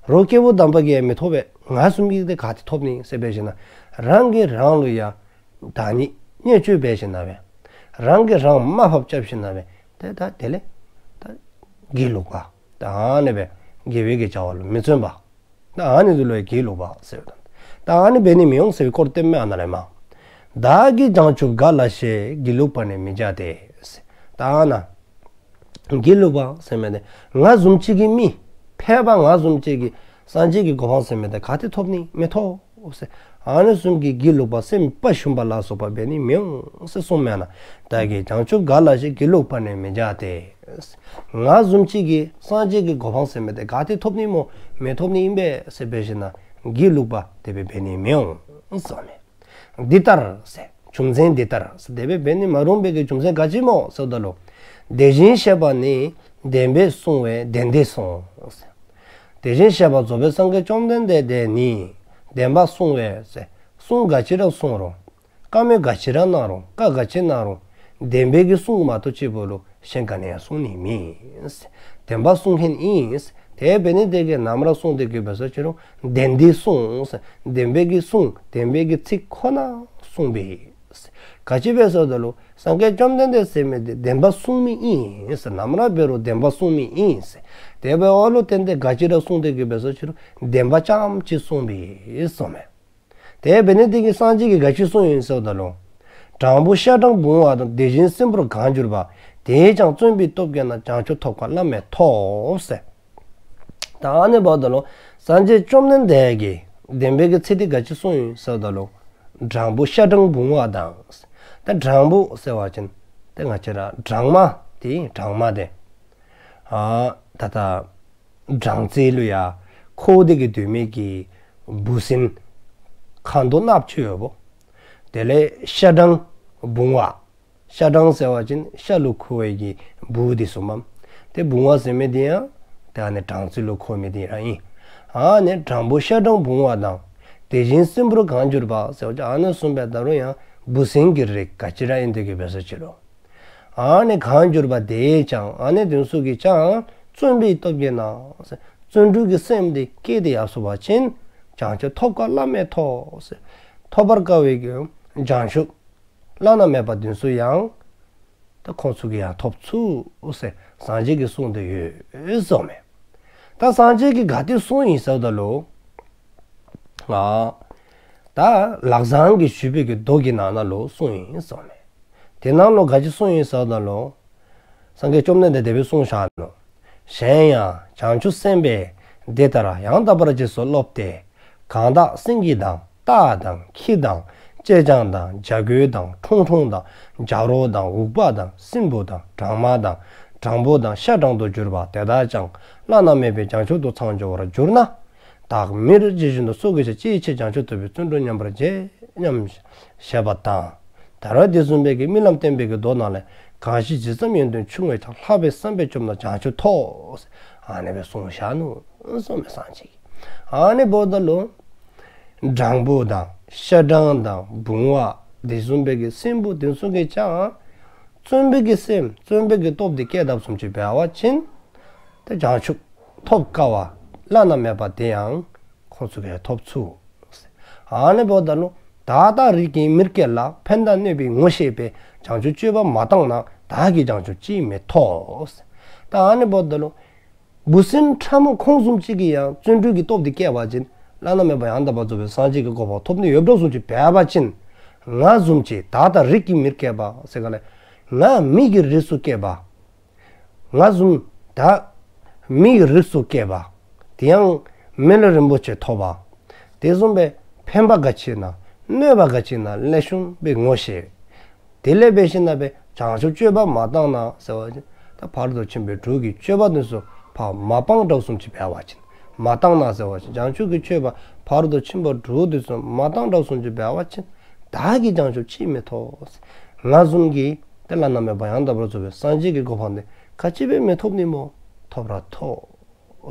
རོགས་སྐྱེས་བུ་དམ་པ་གིས་ཡང་མི་ཐོབ་པས། ང་བཟུམ་གྱིས་དེ་ག་ཏེ་ཐོབ་ནི་ཟེར་འབད་ཞིནམ་ལས་རང་གིས་རང་ལུ་ཡང་བདག་ཉིད་བརྙས་བཅོས་འབད་ཞིནམ་ལས་རང་གིས་རང་དམའ་ཕབ་རྐྱབ་ཞིནམ་ལས་ཏེ་ད་དེ་ལས་ད་སྒྱིད་ལུག་པ། ད་ཨ་ནི་སྦེ་དགེ་བའི་གི་བྱ་བ་ལུ་མི་བརྩོན་པ། ད་ཨ་ནི་དེ་ལུ་ཡང་སྒྱིད་ལུག་པ་ཟེར་བ་དང་། ད་ཨ་ནི་འབད་ནི་མི་འོང་ཟེར་བའི་སྐོར་སྟོནམ་མས་ཨ་ནཱ་ལས་མར། བདག་གིས་བྱང་ཆུབ་ག་ལ་ཞེས། སྒྱིད་ལུག་པ་ནི་མི་བྱ་སྟེ། ད་ཨ་ནཱ་སྒྱིད་ལུག་པ་ཟེར་མི་དེ་ང་བཟུམ་ཅིག་གིས་མི་ཕལ་པ་ང་བཟུམ་ཅིག་གིས་སངས་རྒྱས་ཀྱི་གོ་འཕང་ཟེར་མི་དེ་ག་ཏེ་ཐོབ་ནི་མི་ཐོབ་ཟེར། ཨ་ནི་བཟུམ་གྱི་སྒྱིད་ལུག་པ་སེམས་དཔའ་ཞུམ་པ་ལ་སོགས་པ་འབད་ནི་མི་འོང་ཟེར་གསུངསམ་མས་ཨ་ནཱ། བདག་གིས་བྱང་ཆུབ་ག་ལ་ཞེས། སྒྱིད་ལུག་པ་ནི་མི་བྱ་སྟེ། ང་བཟུམ་ཅིག་གིས་སངས་རྒྱས་ཀྱི་གོ་འཕང་ཟེར་མི་དེ་ག་ཏེ་ཐོབ་ནི་སྨོ། མི་ཐོབ་ནི་ཨིན་པས་ཟེར་འབད་ཞིནམ་ལས་སྒྱིད་ལུག་པ་དེ་སྦེ་འབད་ནི་མི་འོང་ཟེར་གསུངསམ་མས། འདི་ལྟར་ཟེར། རྒྱུ་མཚན་འདི་ལྟར་ཟེར། དེ་སྦེ་འབད་ནི་མ་རུང་བའི་གི་རྒྱུ་མཚན་ག་ཅི་སྨོ་ཟེརཝ་ད་ལུ། དེ་བཞིན་གཤེགས་པ་ནི། བདེན་པས་གསུངས་པས་བདེན་འདིར་གསུངས་ཟེར། དེ་བཞིན་གཤེགས་པ་རྫོགས་པའི་སངས་རྒྱས་བཅོམ་ལྡན་འདས་དེ་ནི། བདེན་པ་གསུངས་པས་ཟེར། གསུང་ག་ཅི་ར་གསུང་རུང་། བཀའ་མོལ་ག་ཅི་ར་གནང་རུང་། བཀའ་ག་ཅི་གནང་རུང་། བདེན་པའི་གི་གསུང་མ་གཏོགས་གཅིག་པོ་ལུ་གཞན་ག་ནི་ཡང་གསུང་ནི་མེད། བདེན་པ་གསུང་མཁན་ཨིན། དེ་འབད་ནི་དེ་གིས་ནམ་ར་གསུངས་ཏེ་གི་འབད་སོ་ཅི་རུང་བདེན་འདིར་གསུངས། བདེན་པའི་གི་གསུང་བདེན་པའི་གི་ཚིག་ཁོ་ན་གསུངས་པས། ག་ཅི་སྦེ་ཟེར་བ་ཅིན་སངས་རྒྱས་བཅོམ་ལྡན་འདས་ཟེར་མི་འདི་བདེན་པ་གསུང་མི་ཨིན་ཟེར། ནམ་ར་འབད་རུང་བདེན་པ་གསུང་མི་ཨིན་ཟེར། དེ་འབདཝ་ལུ་བརྟེན་ཏེ་ག་ཅི་ར་གསུངས་ཏེ་གི་འབད་ཟེར་བ་ཅིན་བདེན་པ་རྐྱངམ་ཅིག་གསུངས་པས་གསུངསམ་མས། དེ་འབད་ནི་དེ་གིས་སངས་རྒྱས་ཀྱིས་ག་ཅི་གསུངས་ཡི་ཟེར་བ་ཅིན། སྦྲང་བུ་ཤ་སྦྲང་བུང་བ་དང་། དེ་བཞིན་སྲིན་བུར་གང་གྱུར་པ། དེས་ཀྱང་བརྩོན་པའི་སྟོབས་བསྐྱེད་ན། བྱང་ཆུབ་ཐོབ་དཀའ་བླ་མེད་ཐོབ་ཟེར། ད་ཨ་ནི་འབདཝ་ད་ལུ་སངས་རྒྱས་བཅོམ་ལྡན་འདས་ཀྱིས་བདེན་པའི་གི་ཚིག་འདི་ག་ཅི་གསུངས་ཡི་ཟེར་བ་ཅིན། སྦྲང་བུ་ཤ་སྦྲང་བུང་བ་དང་། ད་སྦྲང་བུ་ཟེར་བ་ཅིན་ཏེ་ང་བཅས་ར་སྦྲང་མ་དེ་སྦྲང་མ་དེ་ཨ་ད་ད་སྦྲང་རྩི་ལུ་ཡང་ཁོག་སྟེ་གི་སྡོད་མི་གི་འབུ་སྲིན་ཁ་དོག་ནགཔོ་ཅིག་ཡོདཔ། དེ་ལས་ཤ་སྦྲང་བུང་བ། ཤ་སྦྲང་ཟེར་བ་ཅིན་ཤ་ལུ་འཁོད་པའི་གི་འབུ་དེ་ཚུ་མས། ཏེ་བུང་བ་ཟེར་མི་དེ་ཡང་ཏེ་ཨ་ནི་སྦྲང་རྩི་ལུ་འཁོད་མི་དེ་ར་ཨིན། ཨ་ནི་སྦྲང་བུ་ཤ་སྦྲང་བུང་བ་དང་། དེ་བཞིན་སྲིན་བུར་གང་གྱུར་པ་ཟེར་བ་ཅིན་ཨ་ནི་བཟུམ་སྦེ་ད་རུང་ཡང་འབུ་སྲིན་གྱི་རིགས་ག་ཅི་ར་ཨིན་ཏེ་གི་འབད་ཟེར་བ་ཅིན་རུང་། ཨ་ནི་གང་གྱུར་པ་དེས་ཀྱང་ཨ་ནི་དེ་ཚུ་གིས་ཀྱང་བརྩོན་པའི་སྟོབས་བསྐྱེད་ན། བརྩོན་འགྲུས་ཀྱི་སེམས་དེ་བསྐྱེད་དེ་ཡར་སོ་བ་ཅིན་བྱང་ཆུབ་ཐོབ་དཀའ་བླ་མེད་ཐོབ་ཟེར། ཐོབ་པར་དཀའ་བའི་གི་བྱང་ཆུབ་བླ་ན་མེད་པ་དེ་ཚུ་ཡང་ད་ཁོང་ཚུ་གིས་ཡང་ཐོབ་ཚུགས་ཟེར་སངས་རྒྱས་ཀྱིས་གསུངས་ཏེ་ཡོད་གསུངསམ་མས། ད་སངས་རྒྱས་ཀྱིས་ག་ཏེ་གསུངས་ཡི་ཟེར་བ་ཅིན་ཨ་ད་ལག་བཟང་གིས་ཞུས་པའི་གི་མདོ་གི་ནང་ན་ལུ་གསུངས་ཡི་གསུངསམ་མས། དེ་ནང་ལུ་ག་ཅི་གསུངས་ཡི་ཟེར་བ་ཅིན་སངས་རྒྱས་བཅོམ་ལྡན་འདས་དེ་སྦེ་གསུངས་བཞག་ནུག། གཞན་ཡང་བྱང་ཆུབ་སེམས་དཔས་འདི་ལྟར་ཡང་དག་པར་རྗེས་སུ་སློབ་སྟེ། གང་དག་སེང་གེ་དང་སྟག་དང་ཁྱི་དང་ཅེ་སྤྱང་དང་བྱ་རྒོད་དང་ཁྲུང་ཁྲུང་དང་བྱ་རོག་དང་འུག་པ་དང་སྲིན་བུ་དང་སྦྲང་མ་དང་སྦྲང་བུ་དང་ཤ་སྦྲང་དུ་གྱུར་པ་དེ་དག་ཀྱང་བླ་ན་མེད་པའི་བྱང་ཆུབ་ཏུ་འཚང་རྒྱ་བར་གྱུར་ན། བདག་མིར་ཇི་བཞིན་དུ་སོ་སྐྱེ་ཞིག་ཅིའི་ཕྱིར་བྱང་ཆུབ་ཐོབ་པའི་བརྩོན་འགྲུས་ཉམས་པར་བྱེད་སྙམ་བཞེས་པ་དང་། ད་རུང་དེ་བཟུམ་སྦེ་གི་རྨི་ལམ་བསྟན་པའི་གི་མདོ་ནང་ལས། གང་ཞིག་ཇི་ཙམ་ཡོན་ཏན་ཆུང་བས་ཀྱང་། ལྷག་པའི་བསམ་པས་བཅོམ་ན་བྱང་ཆུབ་ཐོབ། ཨ་ནི་སྦེ་གསུངས་བཞག་ནུག་གསུངསམ་མས་སངས་རྒྱས་ཀྱིས། ཨ་ནི་འབདཝ་ད་ལུ་སྦྲང་བུ་དང་ཤ་སྦྲང་དང་བུང་བ་དེ་བཟུམ་སྦེ་གི་སྲིན་བུ་དེ་ཚུ་གིས་ཀྱང་བརྩོན་པའི་གི་སེམས་བརྩོན་པའི་གི་སྟོབས་དེ་བསྐྱེད་དཔ་བཟུམ་ཅིག་འབད་བ་ཅིན་ཏེ་བྱང་ཆུབ་ཐོབ་དཀའ་བ་བླ་ན་མེད་པ་དེ་ཡང་ཁོང་ཚུ་གིས་ཐོབ་ཚུགས། ཨ་ནི་འབདཝ་ད་ལུ་བདག་ལྟ་རིགས་ཀྱི་མིར་སྐྱེས་ལ། ཕན་དང་གནོད་པའི་ངོ་ཤེས་པས། བྱང་ཆུབ་སྤྱོད་པ་མ་བཏང་ན། བདག་གིས་བྱང་ཆུབ་ཅིས་མི་ཐོབ། ད་ཨ་ནི་འབདཝ་ད་ལུ་འབུ་སྲིན་ཕྲ་མོ་ཁོང་བཟུམ་ཅིག་གིས་ཡང་བརྩོན་འགྲུས་ཀྱི་སྟོབས་དེ་བསྐྱེད་པ་ཅིན་བླ་ན་མེད་པ་ཡང་དག་པར་རྫོགས་པའི་སངས་རྒྱས་ཀྱི་གོ་འཕང་ཐོབ་ནི་ཡོདཔ་བཟུམ་ཅིག་འབད་བ་ཅིན། ང་བཟུམ་ཅིག་བདག་ལྟ་རིགས་ཀྱི་མིར་སྐྱེས་པ་ཟེར་ག་ལས། ང་མི་གི་རིགས་སུ་སྐྱེས་པ། ང་བཟུམ་ད་མི་གི་རིགས་སུ་སྐྱེས་པ། དེ་ཡང་མི་ལུས་རིན་པོ་ཆེ་ཐོབ་པ། དེ་བཟུམ་སྦེ་ཕན་པ་ག་ཅི་ན་གནོད་པ་ག་ཅི་ན་ལེགས་ཤོམ་སྦེ་ངོ་ཤེས། དེ་ལས་འབད་ཞིནམ་ལས་བྱང་ཆུབ་སྤྱོད་པ་མ་བཏང་ན་ཟེར་བ་ཅིན། ད་ཕ་རོལ་ཏུ་ཕྱིན་པའི་དྲུག་གི་སྤྱོད་པ་དེ་ཚུ་ཕར་མ་སྤངས་དྲགས་བཟུམ་ཅིག་འབད་བ་ཅིན། མ་བཏང་ན་ཟེར་བ་ཅིན་བྱང་ཆུབ་ཀྱི་སྤྱོད་པ་ཕ་རོལ་ཏུ་ཕྱིན་པ་དྲུག་དེ་ཚུ་མ་བཏང་དྲགས་བཟུམ་ཅིག་འབད་བ་ཅིན། བདག་གིས་བྱང་ཆུབ་ཅིས་མི་ཐོབ། ང་བཟུམ་གྱིས་ཏེ་བླ་ན་མེད་པ་ཡང་དག་པར་རྫོགས་པའི་སངས་རྒྱས་ཀྱི་གོ་འཕང་དེ་ག་ཅི་སྦེ་མི་ཐོབ་ནི་སྨོ། ཐོབ་ར་ཐོབ་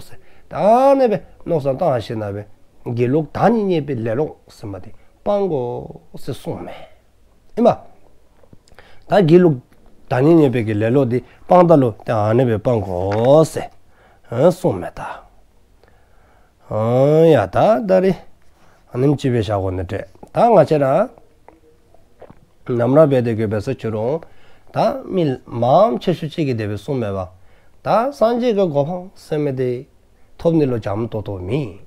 ཟེར། ད་ཨ་ནི་སྦེ་མནོ་བསམ་བཏང་ཞིནམ་ལས་དགེ་ལུགས་བདག་ཉིད་བརྙས་པའི་ལེ་ལོ་ཟེར་མི་དེ་སྤང་དགོ་ཟེར་གསུངསམ་མས། ཨིན་པ། ད་དགེ་ལུགས་བདག་ཉིད་བརྙས་པའི་གི་ལེ་ལོ་དེ་སྤང་ད་ལུ་ཏེ་ཨ་ནི་སྦེ་སྤང་དགོ་ཟེར་གསུངསམ་མས་ད། ཨ་ཡ་ད་ད་རིས་ཨ་ནེམ་ཅིག་སྦེ་བཞག་དགོ་ནི་འདྲས། ད་ང་བཅས་ར་ནམ་ར་འབད་དེ་གི་འབད་ས་ཅི་རུང་ད་མི་མང་ཆེ་ཤོས་ཅིག་གིས་དེ་སྦེ་གསུངས་མས་པ། ད་སངས་རྒྱས་ཀྱི་གོ་འཕང་ཟེར་མི་དེ་ཐོབ་ནི་ལུ་འཇམ་ཏོང་ཏོ་མེད།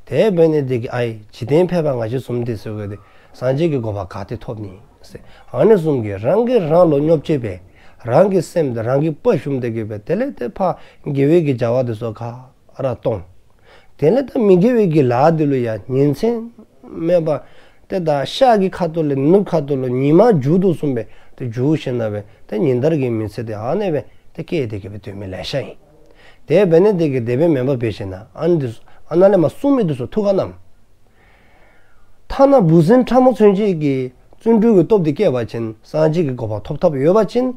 དེ་འབད་ནི་དེ་གིས་ཨའི་འཇིག་རྟེན་ཕལ་པ་ང་བཅས་བཟུམ་དེ་ཚུ་གིས་དེ་སངས་རྒྱས་ཀྱི་གོ་འཕང་ག་ཏེ་ཐོབ་ནི་ཟེར། ཨ་ནི་བཟུམ་གྱི་རང་གིས་རང་ལུ་བརྙས་བཅོས་འབད། རང་གི་སེམས་དེ་རང་གིས་དཔའ་ཞུམ་སྟེ་གི་འབད། དེ་ལས་དེ་ཕར་དགེ་བའི་གི་བྱ་བ་དེ་ཚུ་ག་ར་གཏོང་། དེ་ལས་ད་མི་དགེ་བའི་གི་ལཱ་དེ་ལུ་ཡང་ཉིན་མཚན་མེད་པར་ཏེ་ད་ཤར་གྱི་ཁ་ཐུག་ལས་ནུབ་ཁ་ཐུག་ལུ་ཉི་མ་རྒྱུག་དོ་བཟུམ་སྦེ་ཏེ་རྒྱུག་ཞིནམ་ལས་ཏེ་ཉིན་ལྟར་གྱི་མི་ཚེ་དེ་ཨ་ནི་སྦེ་ཏེ་བསྐྱལ་ཏེ་གི་སྦེ་སྡོད་མི་ལེ་ཤ་ཨིན། དེ་འབད་ནི་དེ་གིས་དེ་སྦེ་མེན་པར་འབད་ཞིནམ་ལས་ཨ་ནི་དེ་ཚུ་ཨ་ནཱ་ལས་མར་གསུངས་མི་དེ་ཚུ་ཐུགས་ཁར་བསྣམས། ཐ་ན་འབུ་སྲིན་ཕྲ་མོ་ཚུན་ཆད་ཀྱིས་བརྩོན་འགྲུས་ཀྱི་སྟོབས་དེ་བསྐྱེད་པ་ཅིན་སངས་རྒྱས་ཀྱི་གོ་འཕང་ཐོབ་ཐོབ་ཡོད་པ་ཅིན།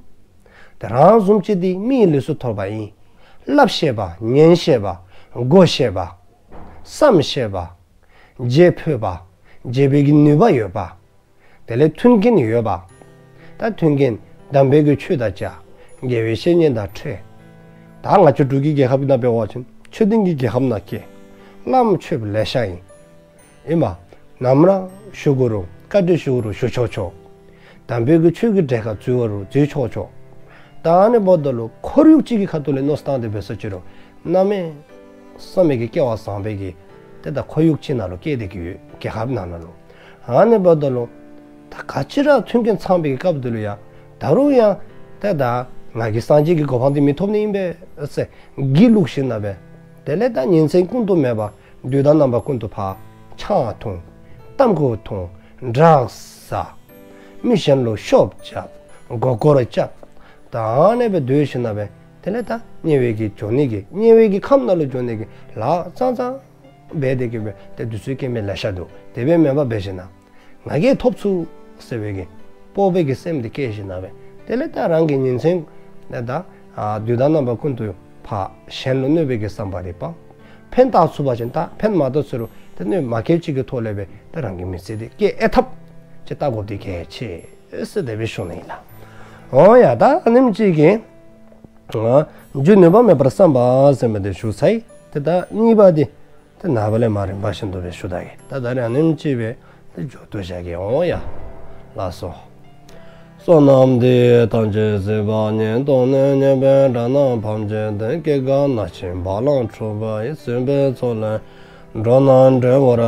ཏེ་རང་བཟུམ་ཅིག་དེ་མིའི་ལུས་སུ་ཐོབ་པ་ཨིན། སླབ་ཤེས་པ། ཉན་ཤེས་པ། གོ་ཤེས་པ། བསམ་ཤེས་པ། བརྗེ་ཕོད་པ། བརྗེ་བའི་གི་ནུས་པ་ཡོད་པ། དེ་ལས་མཐུན་རྐྱེན་ཡོད་པ། ད་མཐུན་རྐྱེན་དམ་པའི་གི་ཆོས་དང་བཅས། དགེ་བའི་བཤེས་གཉེན་དང་འཕྲད། ད་ང་བཅས་འབྲུག་གི་རྒྱལ་ཁབ་ནང་འབད་བ་ཅིན་ཆོས་ལྡན་གྱི་རྒྱལ་ཁབ་ནང་སྐྱེས། བླམ་ཆོསཔ་ལེ་ཤ་ཨིན། ཨིན་མས། ནམ་ར་ཞུ་དགོ་རུང་བཀའ་དྲིན་ཞུ་དགོ་རུང་ཞུ་ཆོག་ཆོག། དམ་པའི་གི་ཆོས་ཀྱི་གྲལ་ཁར་འཛུལ་བ་རུང་འཛུལ་ཆོག་ཆོག། ད་ཨ་ནི་འབདཝ་ད་ལུ་ཁོར་ཡུག་ཅིག་གི་ཁ་ཐུག་ལས་མནོ་བསམ་བཏང་སྟེ་འབད་ས་ཅི་རུང་གནམ་མེད་ས་མེད་ཀྱི་སྐལ་བ་བཟང་པོའི་གི་ཏེ་ད་ཁོར་ཡུག་ཅིག་ནང་ལུ་སྐྱེས་ཏེ་གི་ཡོད། རྒྱལ་ཁབ་ནང་ན་ལུ། ཨ་ནི་འབདཝ་ད་ལུ་ད་ག་ཅི་ར་མཐུན་རྐྱེན་ཚང་པའི་གི་སྐབས་དེ་ལུ་ཡང་ད་རུང་ཡང་ཏེ་ད་ང་གིས་སངས་རྒྱས་ཀྱི་གོ་འཕང་འདི་མི་ཐོབ་ནི་ཨིན་པས་ཟེར་སྒྱིད་ལུག་ཞིནམ་ལས་དེ་ལས་ད་ཉིན་མཚན་ཀུན་ཏུ་མེད་པར་དུས་དང་རྣམ་པ་ཀུན་ཏུ་ཕར་ཆང་འཐུང་། ཏམ་ཁུ་འཐུང་། ཌྲགསི་ཟ། མི་གཞན་ལུ་ཤོབ་རྐྱབ། མགུ་སྐོར་རྐྱབ། ད་ཨ་ནི་སྦེ་སྡོད་ཞིནམ་ལས་དེ་ལས་ད་དམྱལ་བའི་གི་འགྱོ་ནི་གི་དམྱལ་བའི་གི་ཁམས་ནང་ལུ་འགྱོ་ནི་གི་ལཱ་ཙང་ཙང་འབད་དེ་གི་སྦེ་ཏེ་དུས་ཚོད་སྐྱེལ་མི་ལེ་ཤ་འདུག། དེ་སྦེ་མེན་པར་འབད་ཞིནམ་ལས་ང་གིས་ཐོབ་ཚུགས་ཟེར་བའི་གི་སྤོབས་པའི་གི་སེམས་འདི་བསྐྱེད་ཞིནམ་ལས་དེ་ལས་ད་རང་གི་ཉིན་མཚན་ད་ད་ཨ་དུས་དང་རྣམ་པ་ཀུན་ཏུ་ཕར་གཞན་ལུ་གནོད་པའི་གི་བསམ་པ་འདི་སྤང་། ཕན་བཏགས་ཚུགས་པ་ཅིན་བཏགས། ཕན་མ་བཏགས་ཚུགས་རུང་ཏེ་གནོད་མ་བསྐྱལ་ཅིག་གི་ཐོག་ལས་སྦེ་ད་རང་གི་མི་ཚེ་འདི་སྐྱེལ་ཨེ་ཐབས་ཅིག་བལྟ་དགོཔ་འདི་གལ་ཆེ་ཟེར་དེ་སྦེ་ཞུ་ནི་ཨིན་ལགས། འོང་ཡ། ད་ཨ་ནེམ་ཅིག་གིས་ཨ་རྒྱུ་ནུས་པ་མེད་པར་བསམ་པ་ཟེར་མི་འདི་ཞུ་ཚར་ཡི། ཏེ་ད་གཉིས་པ་འདི་ཏེ་ནངས་པ་ལས་མར་རིམ་པ་བཞིན་དུ་སྦེ་ཞུ་ད་གེ། ད་ད་རེས་ཨ་ནེམ་ཅིག་སྦེ་ཏེ་མཇུག་བསྡུ་བཞག་གེ། འོང་ཡ། ལགས་སོ། བསོད་ནམས་འདི་ཡིས་ཐམས་ཅད་གཟིགས་པ་ཉིད། །ཐོབ་ནས་ཉེས་པའི་དགྲ་རྣམས་ཕམ་བྱས་ཏེ། །སྐྱེ་རྒ་ན་འཆིའི་རྦ་ཀློང་འཁྲུགས་པ་ཡི། །སྲིད་པའི་མཚོ་ལས་འགྲོ་བ་སྒྲོལ་བར་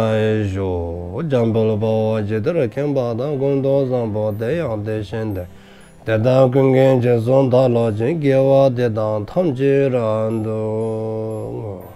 ཤོག། །འཇམ་དཔལ་དཔའ་བོས་ཇི་ལྟར་མཁྱེན་པ་དང་། །ཀུན་ཏུ་བཟང་པོ་དེ་ཡང་དེ་བཞིན་ཏེ། །དེ་དག་ཀུན་གྱི་རྗེས་སུ་བདག་སློབ་ཅིང་། །དགེ་བ་འདི་དག་ཐམས་ཅད་རབ་ཏུ་